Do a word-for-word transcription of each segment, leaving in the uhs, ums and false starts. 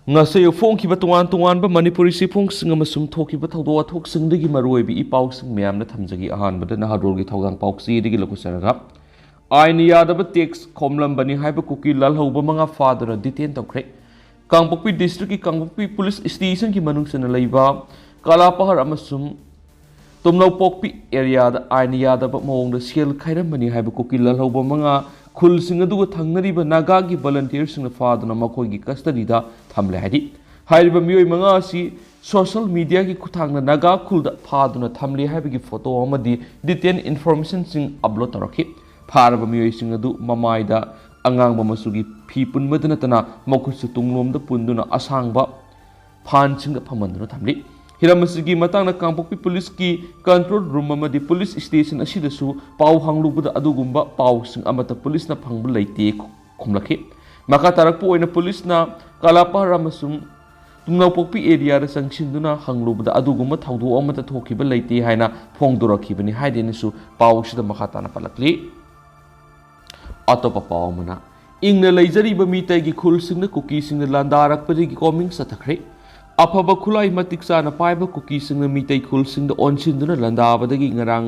ꯉꯁꯤ ꯐꯣꯡꯈꯤꯕ ꯇꯣꯉꯥꯟ ꯇꯣꯉꯥꯟꯕ ꯃꯅꯤꯄꯨꯔꯤ ꯆꯦꯐꯣꯡꯁꯤꯡ ꯑꯃꯁꯨꯡ ꯊꯣꯛꯈꯤꯕ ꯊꯧꯗꯣꯛ ꯋꯥꯊꯣꯛꯁꯤꯡꯗꯒꯤ ꯃꯔꯨꯑꯣꯏꯕ ꯏ ꯄꯥꯎꯁꯤꯡ ꯃꯌꯥꯝꯅ ꯊꯝꯖꯒꯦ꯫ ꯑꯍꯥꯟꯕꯗ ꯅꯍꯥꯔꯣꯜꯒꯤ ꯊꯧꯗꯥꯡ ꯄꯥꯎꯆꯦꯗꯒꯤ ꯂꯧꯈꯠꯆꯔꯒ, ꯑꯥꯏꯟ ꯌꯥꯗꯕ ꯇꯦꯛꯁ ꯈꯣꯝꯂꯝꯕꯅꯤ ꯍꯥꯏꯕ ꯀꯨꯀꯤ ꯂꯥꯜꯍꯧꯕ ꯃꯉꯥ ꯐꯥꯗꯨꯅ ꯗꯤꯇꯦꯟ ꯇꯧꯈ꯭ꯔꯦ꯫ ꯀꯥꯡꯄꯣꯛꯄꯤ ꯗꯤꯁꯇ꯭ꯔꯤꯛꯀꯤ ꯀꯥꯡꯄꯣꯛꯄꯤ ꯄꯨꯂꯤꯁ ꯁ꯭ꯇꯦꯁꯟꯒꯤ ꯃꯅꯨꯡ ꯆꯟꯅ ꯂꯩꯕ ꯀꯥꯂꯥꯄꯍꯔ ꯑꯃꯁꯨꯡ ꯇꯨꯝꯅꯧꯄꯣꯛꯄꯤ ꯑꯦꯔꯤꯌꯥꯗ ꯑꯥꯏꯟ ꯌꯥꯗꯕ ꯃꯑꯣꯡꯗ ꯁꯦꯜ ꯈꯥꯏꯔꯝꯕꯅꯤ ꯍꯥꯏꯕ ꯀꯨꯀꯤ ꯂꯥꯜꯍꯧꯕ ꯃꯉꯥ ꯈꯨꯜꯁꯤꯡ ꯑꯗꯨꯒ ꯊꯪꯅꯔꯤꯕ ꯅꯥꯒꯥꯒꯤ ꯚꯣꯂꯟꯇꯤꯌꯔꯁꯤꯡꯅ ꯐꯥꯗꯨꯅ ꯃꯈꯣꯏꯒꯤ ꯀꯁꯇꯗꯤꯗ ꯊꯝꯂꯦ ꯍꯥꯏꯔꯤ꯫ ꯍꯥꯏꯔꯤꯕ ꯃꯤꯑꯣꯏ ꯃꯉꯥ ꯑꯁꯤ ꯁꯣꯁꯤꯌꯦꯜ ꯃꯤꯗꯤꯌꯥꯒꯤ ꯈꯨꯠꯊꯥꯡꯗ ꯅꯥꯒꯥ ꯈꯨꯜꯗ ꯐꯥꯗꯨꯅ ꯊꯝꯂꯤ ꯍꯥꯏꯕꯒꯤ ꯐꯣꯇꯣ ꯑꯃꯗꯤ ꯗꯤꯇꯦꯟ ꯏꯟꯐꯣꯔꯃꯦꯁꯟꯁꯤꯡ ꯑꯞꯂꯣꯗ ꯇꯧꯔꯛꯈꯤ꯫ ꯐꯥꯔꯕ ꯃꯤꯑꯣꯏꯁꯤꯡ ꯑꯗꯨ ꯃꯃꯥꯏꯗ ꯑꯉꯥꯡꯕ ꯃꯆꯨꯒꯤ ꯐꯤ ꯄꯨꯟꯕꯗ ꯅꯠꯇꯅ ꯃꯈꯨꯠꯁꯨ ꯇꯨꯡꯂꯣꯝꯗ ꯄꯨꯟꯗꯨꯅ ꯑꯁꯥꯡꯕ ꯐꯥꯟꯁꯤꯡꯗ ꯐꯝꯍꯟꯗꯨꯅ ꯊꯝꯂꯤ꯫ ꯍꯤꯔꯝ ꯑꯁꯤꯒꯤ ꯃꯇꯥꯡꯗ ꯀꯥꯡꯄꯣꯛꯄꯤ ꯄꯨꯂꯤꯁꯀꯤ ꯀꯟꯇ꯭ꯔꯣꯜ ꯔꯨꯝ ꯑꯃꯗꯤ ꯄꯨꯂꯤꯁ ꯁ꯭ꯇꯦꯁꯟ ꯑꯁꯤꯗꯁꯨ ꯄꯥꯎ ꯍꯪꯂꯨꯕꯗ ꯑꯗꯨꯒꯨꯝꯕ ꯄꯥꯎꯁꯤꯡ ꯑꯃꯠꯇ ꯄꯨꯂꯤꯁꯅ ꯐꯪꯕ ꯂꯩꯇꯦ ꯈꯨꯝꯂꯛꯈꯤ꯫ ꯃꯈꯥ ꯇꯥꯔꯛꯄ ꯑꯣꯏꯅ ꯄꯨꯂꯤꯁꯅ ꯀꯥꯂꯥꯄꯍꯔ ꯑꯃꯁꯨꯡ ꯇꯨꯡꯅꯧꯄꯣꯛꯄꯤ ꯑꯦꯔꯤꯌꯥꯗ ꯆꯪꯁꯤꯟꯗꯨꯅ ꯍꯪꯂꯨꯕꯗ ꯑꯗꯨꯒꯨꯝꯕ ꯊꯧꯗꯣꯛ ꯑꯃꯠꯇ ꯊꯣꯛꯈꯤꯕ ꯂꯩꯇꯦ ꯍꯥꯏꯅ ꯐꯣꯡꯗꯣꯔꯛꯈꯤꯕꯅꯤ ꯍꯥꯏꯗꯦꯅꯁꯨ ꯄꯥꯎꯁꯤꯗ ꯃꯈꯥ ꯇꯥꯅ ꯄꯜꯂꯛꯂꯤ꯫ ꯑꯇꯣꯞꯄ ꯄꯥꯎ ꯑꯃꯅ, ꯏꯪꯅ ꯂꯩꯖꯔꯤꯕ ꯃꯤꯇꯩꯒꯤ ꯈꯨꯜꯁꯤꯡꯅ ꯀꯨꯀꯤꯁꯤꯡꯅ ꯂꯥꯟꯗꯥꯔꯛꯄꯗꯒꯤ ꯀꯣꯃꯤꯡ ꯆꯠꯊꯈ꯭ꯔꯦ꯫ ꯑꯐꯕ ꯈꯨꯠꯂꯥꯏ ꯃꯇꯤꯛ ꯆꯥꯅ ꯄꯥꯏꯕ ꯀꯨꯀꯤꯁꯤꯡꯅ ꯃꯤꯇꯩ ꯈꯨꯜꯁꯤꯡꯗ ꯑꯣꯟꯁꯤꯟꯗꯨꯅ ꯂꯥꯟꯗꯥꯕꯗꯒꯤ ꯉꯔꯥꯡ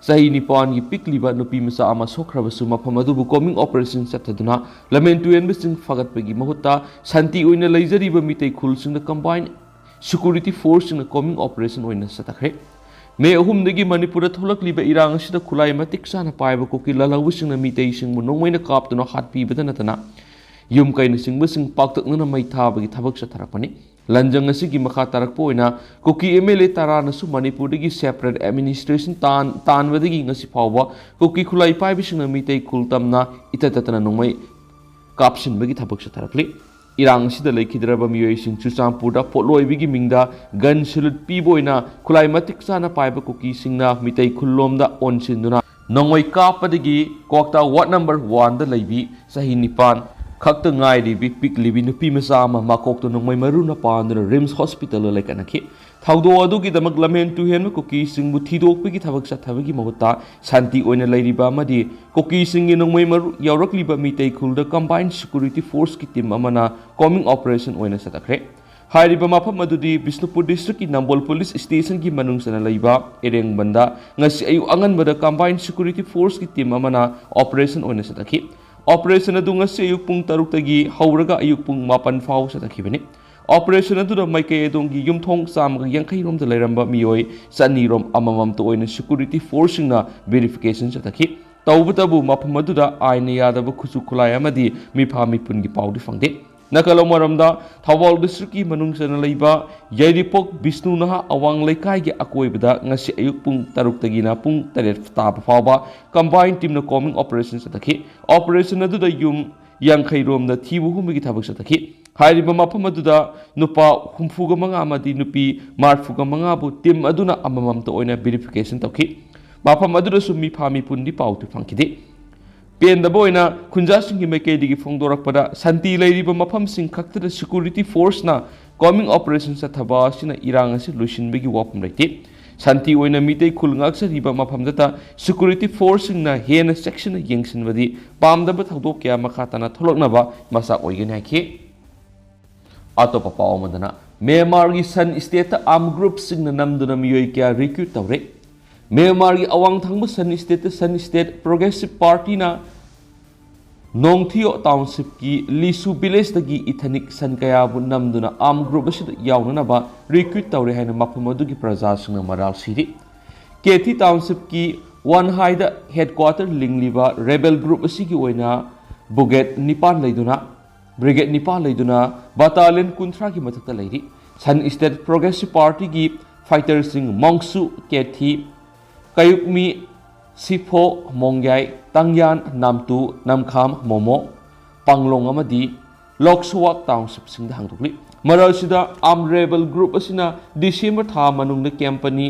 ꯆꯍꯤ ꯅꯤꯄꯥꯟꯒꯤ ꯄꯤꯛꯂꯤꯕ ꯅꯨꯄꯤ ꯃꯆꯥ ꯑꯃ ꯁꯣꯛꯈ꯭ꯔꯕꯁꯨ ꯃꯐꯝ ꯑꯗꯨꯕꯨ ꯀꯣꯃꯤꯡ ꯑꯣꯄꯔꯦꯁꯟ ꯆꯠꯊꯗꯨꯅ ꯂꯝꯍꯦꯟ ꯇꯨꯍꯦꯟꯕꯁꯤꯡ ꯐꯒꯠꯄꯒꯤ ꯃꯍꯨꯠꯇ ꯁꯥꯟꯇꯤ ꯑꯣꯏꯅ ꯂꯩꯖꯔꯤꯕ ꯃꯤꯇꯩ ꯈꯨꯜꯁꯤꯡꯗ ꯀꯝꯕꯥꯏꯟ ꯁꯦꯀ꯭ꯌꯨꯔꯤꯇꯤ ꯐꯣꯔꯁꯁꯤꯡꯅ ꯀꯣꯃꯤꯡ ꯑꯣꯄꯔꯦꯁꯟ ꯑꯣꯏꯅ ꯆꯠꯊꯈ꯭ꯔꯦ꯫ ꯃꯦ ꯑꯍꯨꯝꯗꯒꯤ ꯃꯅꯤꯄꯨꯔꯗ ꯊꯣꯛꯂꯛꯂꯤꯕ ꯏꯔꯥꯡ ꯑꯁꯤꯗ ꯈꯨꯠꯂꯥꯏ ꯃꯇꯤꯛ ꯆꯥꯅ ꯄꯥꯏꯕ ꯀꯨꯀꯤ ꯂꯥꯜꯍꯧꯕꯁꯤꯡꯅ ꯃꯤꯇꯩꯁꯤꯡꯕꯨ ꯅꯣꯡꯃꯩꯅ ꯀꯥꯞꯇꯨꯅ ꯍꯥꯠꯄꯤꯕꯗ ꯅꯠꯇꯅ ꯌꯨꯝ ꯀꯩꯅꯆꯤꯡꯕꯁꯤꯡ ꯄꯥꯛꯇꯛꯅꯅ ꯃꯩ ꯊꯥꯕꯒꯤ ꯊꯕꯛ ꯆꯠꯊꯔꯛꯄꯅꯤ꯫ ꯂꯟꯖꯪ ꯑꯁꯤꯒꯤ ꯃꯈꯥ ꯇꯥꯔꯛꯄ ꯑꯣꯏꯅ ꯀꯨꯀꯤ ꯑꯦꯝ ꯑꯦꯜ ꯑꯦ ꯇꯔꯥꯅꯁꯨ ꯃꯅꯤꯄꯨꯔꯗꯒꯤ ꯁꯦꯄꯔꯦꯠ ꯑꯦꯗꯃꯤꯅꯤꯁꯇ꯭ꯔꯦꯁꯟ ꯇꯥꯟ-, ꯇꯥꯟꯕꯗꯒꯤ ꯉꯁꯤ ꯐꯥꯎꯕ ꯀꯨꯀꯤ ꯈꯨꯠꯂꯥꯏ ꯄꯥꯏꯕꯁꯤꯡꯅ ꯃꯤꯇꯩ ꯈꯨꯜ ꯇꯝꯅ ꯏꯇꯠ ꯇꯠꯇꯅ ꯅꯣꯡꯃꯩ ꯀꯥꯞꯁꯤꯟꯕꯒꯤ ꯊꯕꯛ ꯆꯠꯊꯔꯛꯂꯤ꯫ ꯏꯔꯥꯡ ꯑꯁꯤꯗ ꯂꯩꯈꯤꯗ꯭ꯔꯕ ꯃꯤꯑꯣꯏꯁꯤꯡ ꯆꯨꯔꯆꯥꯟꯄꯨꯔꯗ ꯄꯣꯠꯂꯣꯏꯕꯒꯤ ꯃꯤꯡꯗ ꯒꯟ ꯁꯦꯂꯨꯠ ꯄꯤꯕ ꯑꯣꯏꯅ ꯈꯨꯠꯂꯥꯏ ꯃꯇꯤꯛ ꯆꯥꯅ ꯄꯥꯏꯕ ꯀꯨꯀꯤꯁꯤꯡꯅ ꯃꯤꯇꯩ ꯈꯨꯜꯂꯣꯝꯗ ꯑꯣꯟꯁꯤꯟꯗꯨꯅ ꯅꯣꯡꯃꯩ ꯀꯥꯞꯄꯗꯒꯤ ꯀ꯭ꯋꯥꯛꯇꯥ ꯋꯥꯔꯗ ꯅꯝꯕꯔ ꯋꯥꯟꯗ ꯂꯩꯕꯤ ꯆꯍꯤ ꯅꯤꯄꯥꯟ ꯈꯛꯇ ꯉꯥꯏꯔꯤꯕꯤ ꯄꯤꯛꯂꯤꯕꯤ ꯅꯨꯄꯤ ꯃꯆꯥ ꯑꯃ ꯃꯀꯣꯛꯇ ꯅꯣꯡꯃꯩ ꯃꯔꯨꯅ ꯄꯥꯟꯗꯨꯅ ꯔꯤꯝꯁ ꯍꯣꯁꯄꯤꯇꯥꯜꯗ ꯂꯩꯀꯠꯅꯈꯤ꯫ ꯊꯧꯗꯣꯛ ꯑꯗꯨꯒꯤꯗꯃꯛ ꯂꯝꯍꯦꯟ ꯇꯨꯍꯦꯟꯕ ꯀꯨꯀꯤꯁꯤꯡꯕꯨ ꯊꯤꯗꯣꯛꯄꯒꯤ ꯊꯕꯛ ꯆꯠꯊꯕꯒꯤ ꯃꯍꯨꯠꯇ ꯁꯥꯟꯇꯤ ꯑꯣꯏꯅ ꯂꯩꯔꯤꯕ ꯑꯃꯗꯤ ꯀꯨꯀꯤꯁꯤꯡꯒꯤ ꯅꯣꯡꯃꯩ ꯃꯔꯨ ꯌꯥꯎꯔꯛꯂꯤꯕ ꯃꯤꯇꯩ ꯈꯨꯜꯗ ꯀꯝꯕꯥꯏꯟ ꯁꯦꯀ꯭ꯌꯨꯔꯤꯇꯤ ꯐꯣꯔꯁꯀꯤ ꯇꯤꯝ ꯑꯃꯅ ꯀꯣꯃꯤꯡ ꯑꯣꯄꯔꯦꯁꯟ ꯑꯣꯏꯅ ꯆꯠꯊꯈ꯭ꯔꯦ꯫ ꯍꯥꯏꯔꯤꯕ ꯃꯐꯝ ꯑꯗꯨꯗꯤ ꯕꯤꯁꯅꯨꯄꯨꯔ ꯗꯤꯁꯇ꯭ꯔꯤꯛꯀꯤ ꯅꯝꯕꯣꯜ ꯄꯨꯂꯤꯁ ꯁ꯭ꯇꯦꯁꯟꯒꯤ ꯃꯅꯨꯡ ꯆꯟꯅ ꯂꯩꯕ ꯏꯔꯦꯡꯕꯟꯗ ꯉꯁꯤ ꯑꯌꯨꯛ ꯑꯉꯟꯕꯗ ꯀꯝꯕꯥꯏꯟ ꯁꯦꯀ꯭ꯌꯨꯔꯤꯇꯤ ꯐꯣꯔꯁꯀꯤ ꯇꯤꯝ ꯑꯃꯅ ꯑꯣꯄꯔꯦꯁꯟ ꯑꯣꯏꯅ ꯆꯠꯊꯈꯤ꯫ ꯑꯣꯄꯔꯦꯁꯟ ꯑꯗꯨ ꯉꯁꯤ ꯑꯌꯨꯛ ꯄꯨꯡ ꯇꯔꯨꯛꯇꯒꯤ ꯍꯧꯔꯒ ꯑꯌꯨꯛ ꯄꯨꯡ ꯃꯥꯄꯟ ꯐꯥꯎꯕ ꯆꯠꯊꯈꯤꯕꯅꯤ꯫ ꯑꯣꯄꯔꯦꯁꯟ ꯑꯗꯨꯗ ꯃꯥꯏꯀꯩ ꯑꯗꯣꯝꯒꯤ ꯌꯨꯝꯊꯣꯡ ꯆꯥꯝꯃꯒ ꯌꯥꯡꯈꯩ ꯔꯣꯝꯗ ꯂꯩꯔꯝꯕ ꯃꯤꯑꯣꯏ ꯆꯅꯤ ꯔꯣꯝ ꯑꯃꯃꯝꯇ ꯑꯣꯏꯅ ꯁꯦꯀ꯭ꯌꯨꯔꯤꯇꯤ ꯐꯣꯔꯁꯁꯤꯡꯅ ꯚꯦꯔꯤꯐꯤꯀꯦꯁꯟ ꯆꯠꯊꯈꯤ꯫ ꯇꯧꯕꯇꯕꯨ ꯃꯐꯝ ꯑꯗꯨꯗ ꯑꯥꯏꯟꯅ ꯌꯥꯗꯕ ꯈꯨꯠꯁꯨ ꯈꯨꯠꯂꯥꯏ ꯑꯃꯗꯤ ꯃꯤꯐꯥ ꯃꯤꯄꯨꯟꯒꯤ ꯄꯥꯎꯗꯤ ꯐꯪꯗꯦ꯫ ꯅꯥꯀꯜ ꯑꯃꯔꯣꯝꯗ ꯊꯧꯕꯥꯜ ꯗꯤꯁꯇ꯭ꯔꯤꯛꯀꯤ ꯃꯅꯨꯡ ꯆꯟꯅ ꯂꯩꯕ ꯌꯥꯏꯔꯤꯄꯣꯛ ꯕꯤꯁꯅꯨ ꯅꯍꯥ ꯑꯋꯥꯡ ꯂꯩꯀꯥꯏꯒꯤ ꯑꯀꯣꯏꯕꯗ ꯉꯁꯤ ꯑꯌꯨꯛ ꯄꯨꯡ ꯇꯔꯨꯛꯇꯒꯤꯅ ꯄꯨꯡ ꯇꯔꯦꯠ ꯇꯥꯕ ꯐꯥꯎꯕ ꯀꯝꯕꯥꯏꯟ ꯇꯤꯝꯅ ꯀꯣꯃꯤꯡ ꯑꯣꯄꯔꯦꯁꯟ ꯆꯠꯊꯈꯤ꯫ ꯑꯣꯄꯔꯦꯁꯟ ꯑꯗꯨꯗ ꯌꯨꯝ ꯌꯥꯡꯈꯩ ꯔꯣꯝꯗ ꯊꯤꯕ ꯍꯨꯝꯕꯒꯤ ꯊꯕꯛ ꯆꯠꯊꯈꯤ꯫ ꯍꯥꯏꯔꯤꯕ ꯃꯐꯝ ꯑꯗꯨꯗ ꯅꯨꯄꯥ ꯍꯨꯝꯐꯨꯒ ꯃꯉꯥ ꯑꯃꯗꯤ ꯅꯨꯄꯤ ꯃꯔꯤꯐꯨꯒ ꯃꯉꯥꯕꯨ ꯇꯤꯝ ꯑꯗꯨꯅ ꯑꯃꯃꯝꯇ ꯑꯣꯏꯅ ꯚꯦꯔꯤꯐꯤꯀꯦꯁꯟ ꯇꯧꯈꯤ꯫ ꯃꯐꯝ ꯑꯗꯨꯗꯁꯨ ꯃꯤꯐꯥ ꯃꯤꯄꯨꯟꯗꯤ ꯄꯥꯎꯗꯤ ꯐꯪꯈꯤꯗꯦ꯫ ꯄꯦꯟꯗꯕ ꯑꯣꯏꯅ ꯈꯨꯟꯖꯥꯁꯤꯡꯒꯤ ꯃꯥꯏꯀꯩꯗꯒꯤ ꯐꯣꯡꯗꯣꯔꯛꯄꯗ ꯁꯥꯟꯇꯤ ꯂꯩꯔꯤꯕ ꯃꯐꯝꯁꯤꯡ ꯈꯛꯇꯗ ꯁꯦꯀ꯭ꯌꯨꯔꯤꯇꯤ ꯐꯣꯔꯁꯅ ꯀꯣꯃꯤꯡ ꯑꯣꯄꯔꯦꯁꯟ ꯆꯠꯊꯕ ꯑꯁꯤꯅ ꯏꯔꯥꯡ ꯑꯁꯤ ꯂꯣꯏꯁꯤꯟꯕꯒꯤ ꯋꯥꯐꯝ ꯂꯩꯇꯦ꯫ ꯁꯥꯟꯇꯤ ꯑꯣꯏꯅ ꯃꯤꯇꯩ ꯈꯨꯜ ꯉꯥꯛꯆꯔꯤꯕ ꯃꯐꯝꯗꯇ ꯁꯦꯀ꯭ꯌꯨꯔꯤꯇꯤ ꯐꯣꯔꯁꯁꯤꯡꯅ ꯍꯦꯟꯅ ꯆꯦꯛꯁꯤꯟꯅ ꯌꯦꯡꯁꯤꯟꯕꯗꯤ ꯄꯥꯝꯗꯕ ꯊꯧꯗꯣꯛ ꯀꯌꯥ ꯃꯈꯥ ꯇꯥꯅ ꯊꯣꯛꯂꯛꯅꯕ ꯃꯆꯥꯛ ꯑꯣꯏꯒꯅꯤ ꯍꯥꯏꯈꯤ꯫ ꯑꯇꯣꯞꯄ ꯄꯥꯎ ꯑꯃꯗꯅ, ꯃ꯭ꯌꯥꯟꯃꯥꯔꯒꯤ ꯁꯟ ꯁ꯭ꯇꯦꯠꯇ ꯑꯥꯔꯝ ꯒ꯭ꯔꯨꯞꯁꯤꯡꯅ ꯅꯝꯗꯨꯅ ꯃꯤꯑꯣꯏ ꯀꯌꯥ ꯔꯤꯀ꯭ꯔꯨꯠ ꯇꯧꯔꯦ꯫ ꯃ꯭ꯌꯥꯟꯃꯥꯔꯒꯤ ꯑꯋꯥꯡ ꯊꯪꯕ ꯁꯟ ꯁ꯭ꯇꯦꯠꯇ ꯁꯟ ꯁ꯭ꯇꯦꯠ ꯄ꯭ꯔꯣꯒ꯭ꯔꯦꯁꯤꯞ ꯄꯥꯔꯇꯤꯅ ꯅꯣꯡꯊꯤꯌꯣ ꯇꯥꯎꯟꯁꯤꯞꯀꯤ ꯂꯤꯁꯨ ꯚꯤꯂꯦꯖꯇꯒꯤ ꯏꯊꯅꯤꯛ ꯁꯟ ꯀꯌꯥꯕꯨ ꯅꯝꯗꯨꯅ ꯑꯥꯔꯝ ꯒ꯭ꯔꯨꯞ ꯑꯁꯤꯗ ꯌꯥꯎꯅꯅꯕ ꯔꯤꯀ꯭ꯔꯨꯠ ꯇꯧꯔꯦ ꯍꯥꯏꯅ ꯃꯐꯝ ꯑꯗꯨꯒꯤ ꯄ꯭ꯔꯖꯥꯁꯤꯡꯅ ꯃꯔꯥꯜ ꯁꯤꯔꯤ꯫ ꯀꯦꯊꯤ ꯇꯥꯎꯟꯁꯤꯞꯀꯤ ꯋꯥꯟꯍꯥꯏꯗ ꯍꯦꯗꯀ꯭ꯋꯥꯇꯔ ꯂꯤꯡꯂꯤꯕ ꯔꯦꯕꯦꯜ ꯒ꯭ꯔꯨꯞ ꯑꯁꯤꯒꯤ ꯑꯣꯏꯅ ꯕ꯭ꯔꯤꯒꯦꯗ ꯅꯤꯄꯥꯟ ꯂꯩꯗꯨꯅ, ꯕ꯭ꯔꯤꯒꯦꯗ ꯅꯤꯄꯥꯟ ꯂꯩꯗꯨꯅ ꯕꯇꯥꯂꯤꯌꯟ ꯀꯨꯟꯊ꯭ꯔꯥꯒꯤ ꯃꯊꯛꯇ ꯂꯩꯔꯤ꯫ ꯁꯟ ꯁ꯭ꯇꯦꯠ ꯄ꯭ꯔꯣꯒ꯭ꯔꯦꯁꯤꯞ ꯄꯥꯔꯇꯤꯒꯤ ꯐꯥꯏꯇꯔꯁꯤꯡ ꯃꯣꯡꯁꯨ, ꯀꯦꯊꯤ, ꯀꯌꯨꯛꯃꯤ, ꯁꯤꯐꯣ, ꯃꯣꯡꯌꯥꯏ, ꯇꯥꯡꯌꯥꯟ, ꯅꯥꯝꯇꯨ, ꯅꯝꯈꯥꯝ, ꯃꯣꯃꯣ, ꯄꯥꯡꯂꯣꯡ ꯑꯃꯗꯤ ꯂꯣꯛꯁꯨꯋꯥꯛ ꯇꯥꯎꯟꯁꯤꯞꯁꯤꯡꯗ ꯍꯥꯡꯗꯣꯛꯂꯤ꯫ ꯃꯔꯛꯁꯤꯗ ꯑꯥꯔꯝ ꯔꯦꯕꯦꯜ ꯒ꯭ꯔꯨꯞ ꯑꯁꯤꯅ ꯗꯤꯁꯦꯝꯕꯔ ꯊꯥ ꯃꯅꯨꯡꯗ ꯀꯦꯝꯄꯅꯤ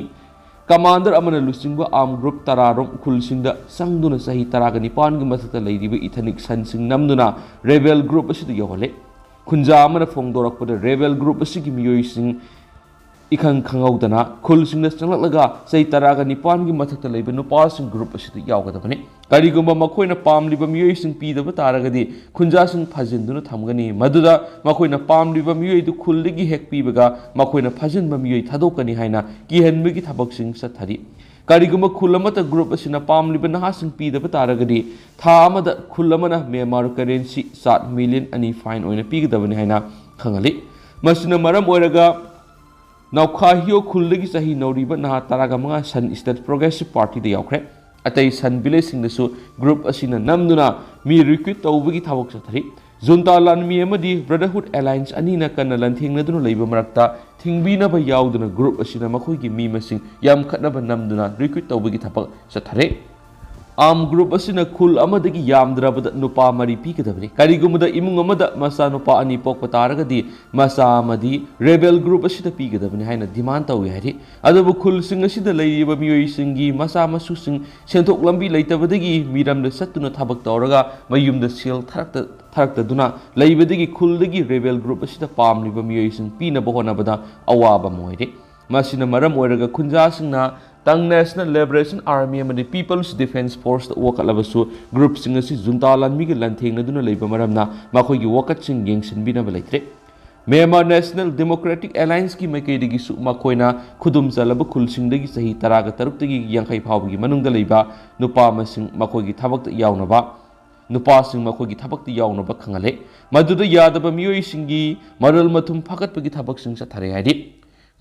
ꯀꯃꯥꯟꯗꯔ ꯑꯃꯅ ꯂꯨꯆꯤꯡꯕ armed group ꯇꯔꯥꯔꯣꯝ ꯎꯈ꯭ꯔꯨꯜꯁꯤꯡꯗ ꯆꯪꯗꯨꯅ ꯆꯍꯤ ꯇꯔꯥꯒ ꯅꯤꯄꯥꯟꯒꯤ ꯃꯊꯛꯇ ꯂꯩꯔꯤꯕ ethnic ꯁꯟꯁꯤꯡ ꯅꯝꯗꯨꯅ rebel group ꯑꯁꯤꯗ ꯌꯧꯍꯜꯂꯦ꯫ ꯈꯨꯟꯖꯥ ꯑꯃꯅ ꯐꯣꯡꯗꯣꯔꯛꯄꯗ, rebel group ꯑꯁꯤꯒꯤ ꯃꯤꯑꯣꯏꯁꯤꯡ ꯏꯈꯪ ꯈꯪꯍꯧꯗꯅ ꯈꯨꯜꯁꯤꯡꯗ ꯆꯪꯂꯛꯂꯒ ꯆꯍꯤ ꯇꯔꯥꯒ ꯅꯤꯄꯥꯟꯒꯤ ꯃꯊꯛꯇ ꯂꯩꯕ ꯅꯨꯄꯥꯁꯤꯡ group ꯑꯁꯤꯗ ꯌꯥꯎꯒꯗꯕꯅꯤ꯫ ꯀꯔꯤꯒꯨꯝꯕ ꯃꯈꯣꯏꯅ ꯄꯥꯝꯂꯤꯕ ꯃꯤꯑꯣꯏꯁꯤꯡ ꯄꯤꯗꯕ ꯇꯥꯔꯒꯗꯤ, ꯈꯨꯟꯖꯥꯁꯤꯡ ꯐꯥꯖꯤꯟꯗꯨꯅ ꯊꯝꯒꯅꯤ꯫ ꯃꯗꯨꯗ ꯃꯈꯣꯏꯅ ꯄꯥꯝꯂꯤꯕ ꯃꯤꯑꯣꯏꯗꯨ ꯈꯨꯜꯗꯒꯤ ꯍꯦꯛ ꯄꯤꯕꯒ, ꯃꯈꯣꯏꯅ ꯐꯥꯖꯤꯟꯕ ꯃꯤꯑꯣꯏ ꯊꯥꯗꯣꯛꯀꯅꯤ ꯍꯥꯏꯅ ꯀꯤꯍꯟꯕꯒꯤ ꯊꯕꯛꯁꯤꯡ ꯆꯠꯊꯔꯤ꯫ ꯀꯔꯤꯒꯨꯝꯕ ꯈꯨꯜ ꯑꯃꯠꯇ group ꯑꯁꯤꯅ ꯄꯥꯝꯂꯤꯕ ꯅꯍꯥꯁꯤꯡ ꯄꯤꯗꯕ ꯇꯥꯔꯒꯗꯤ, ꯊꯥ ꯑꯃꯗ ꯈꯨꯜ ꯑꯃꯅ Myanmar currency ꯆꯥꯠ million ꯑꯅꯤ fine ꯑꯣꯏꯅ ꯄꯤꯒꯗꯕꯅꯤ ꯍꯥꯏꯅ ꯈꯪꯍꯜꯂꯤ꯫ ꯃꯁꯤꯅ ꯃꯔꯝ ꯑꯣꯏꯔꯒ, ꯅꯧꯈꯥꯍꯤꯌꯣ ꯈꯨꯜꯗꯒꯤ ꯆꯍꯤ ꯅꯧꯔꯤꯕ ꯅꯍꯥ ꯇꯔꯥꯒ ꯃꯉꯥ Shan State Progressive Partyꯗ ꯌꯥꯎꯈ꯭ꯔꯦ꯫ ꯑꯇꯩ Shan villageꯁꯤꯡꯗꯁꯨ group ꯑꯁꯤꯅ ꯅꯝꯗꯨꯅ ꯃꯤ recruit ꯇꯧꯕꯒꯤ ꯊꯕꯛ ꯆꯠꯊꯔꯤ꯫ Junta ꯂꯥꯟꯃꯤ ꯑꯃꯗꯤ Brotherhood Alliance ꯑꯅꯤꯅ ꯀꯟꯅ ꯂꯥꯟꯊꯦꯡꯅꯗꯨꯅ ꯂꯩꯕ ꯃꯔꯛꯇ, ꯊꯤꯡꯕꯤꯅꯕ ꯌꯥꯎꯗꯅ group ꯑꯁꯤꯅ ꯃꯈꯣꯏꯒꯤ ꯃꯤ ꯃꯁꯤꯡ ꯌꯥꯝꯈꯠꯅꯕ ꯅꯝꯗꯨꯅ recruit ꯇꯧꯕꯒꯤ ꯊꯕꯛ ꯆꯠꯊꯔꯦ꯫ Armed group ꯑꯁꯤꯅ ꯈꯨꯜ ꯑꯃꯗꯒꯤ ꯌꯥꯝꯗ꯭ꯔꯕꯗ ꯅꯨꯄꯥ ꯃꯔꯤ ꯄꯤꯒꯗꯕꯅꯤ꯫ ꯀꯔꯤꯒꯨꯝꯕꯗ ꯏꯃꯨꯡ ꯑꯃꯗ ꯃꯆꯥꯅꯨꯄꯥ ꯑꯅꯤ ꯄꯣꯛꯄ ꯇꯥꯔꯒꯗꯤ, ꯃꯆꯥ ꯑꯃꯗꯤ rebel group ꯑꯁꯤꯗ ꯄꯤꯒꯗꯕꯅꯤ ꯍꯥꯏꯅ demand ꯇꯧꯏ ꯍꯥꯏꯔꯤ꯫ ꯑꯗꯨꯕꯨ ꯈꯨꯜꯁꯤꯡ ꯑꯁꯤꯗ ꯂꯩꯔꯤꯕ ꯃꯤꯑꯣꯏꯁꯤꯡꯒꯤ ꯃꯆꯥ ꯃꯁꯨꯁꯤꯡ ꯁꯦꯟꯊꯣꯛ ꯂꯝꯕꯤ ꯂꯩꯇꯕꯗꯒꯤ ꯃꯤꯔꯝꯗ ꯆꯠꯇꯨꯅ ꯊꯕꯛ ꯇꯧꯔꯒ ꯃꯌꯨꯝꯗ ꯁꯦꯜ ꯊꯥꯔꯛꯇ-, ꯊꯥꯔꯛꯇꯗꯨꯅ ꯂꯩꯕꯗꯒꯤ ꯈꯨꯜꯗꯒꯤ rebel group ꯑꯁꯤꯗ ꯄꯥꯝꯂꯤꯕ ꯃꯤꯑꯣꯏꯁꯤꯡ ꯄꯤꯅꯕ ꯍꯣꯠꯅꯕꯗ ꯑꯋꯥꯕ ꯑꯃ ꯑꯣꯏꯔꯦ꯫ ꯃꯁꯤꯅ ꯃꯔꯝ ꯑꯣꯏꯔꯒ ꯈꯨꯟꯖꯥꯁꯤꯡꯅ Tang National Liberation Army ꯑꯃꯗꯤ People's Defence Forceꯇ ꯋꯥꯀꯠꯂꯕꯁꯨ, groupꯁꯤꯡ ꯑꯁꯤ Junta ꯂꯥꯟꯃꯤꯒ ꯂꯥꯟꯊꯦꯡꯅꯗꯨꯅ ꯂꯩꯕ ꯃꯔꯝꯅ ꯃꯈꯣꯏꯒꯤ ꯋꯥꯀꯠꯁꯤꯡ ꯌꯦꯡꯁꯤꯟꯕꯤꯅꯕ ꯂꯩꯇ꯭ꯔꯦ꯫ Myanmar National Democratic Allianceꯀꯤ ꯃꯥꯏꯀꯩꯗꯒꯤꯁꯨ ꯃꯈꯣꯏꯅ ꯈꯨꯗꯨꯝ ꯆꯜꯂꯕ ꯈꯨꯜꯁꯤꯡꯗꯒꯤ ꯆꯍꯤ ꯇꯔꯥꯒ ꯇꯔꯨꯛꯇꯒꯤ ꯌꯥꯡꯈꯩ ꯐꯥꯎꯕꯒꯤ ꯃꯅꯨꯡꯗ ꯂꯩꯕ ꯅꯨꯄꯥ ꯃꯁꯤꯡ ꯃꯈꯣꯏꯒꯤ ꯊꯕꯛꯇ ꯌꯥꯎꯅꯕ, ꯅꯨꯄꯥꯁꯤꯡ ꯃꯈꯣꯏꯒꯤ ꯊꯕꯛꯇ ꯌꯥꯎꯅꯕ ꯈꯪꯍꯜꯂꯦ꯫ ꯃꯗꯨꯗ ꯌꯥꯗꯕ ꯃꯤꯑꯣꯏꯁꯤꯡꯒꯤ ꯃꯔꯜ ꯃꯊꯨꯝ ꯐꯥꯒꯠꯄꯒꯤ ꯊꯕꯛꯁꯤꯡ ꯆꯠꯊꯔꯦ ꯍꯥꯏꯔꯤ꯫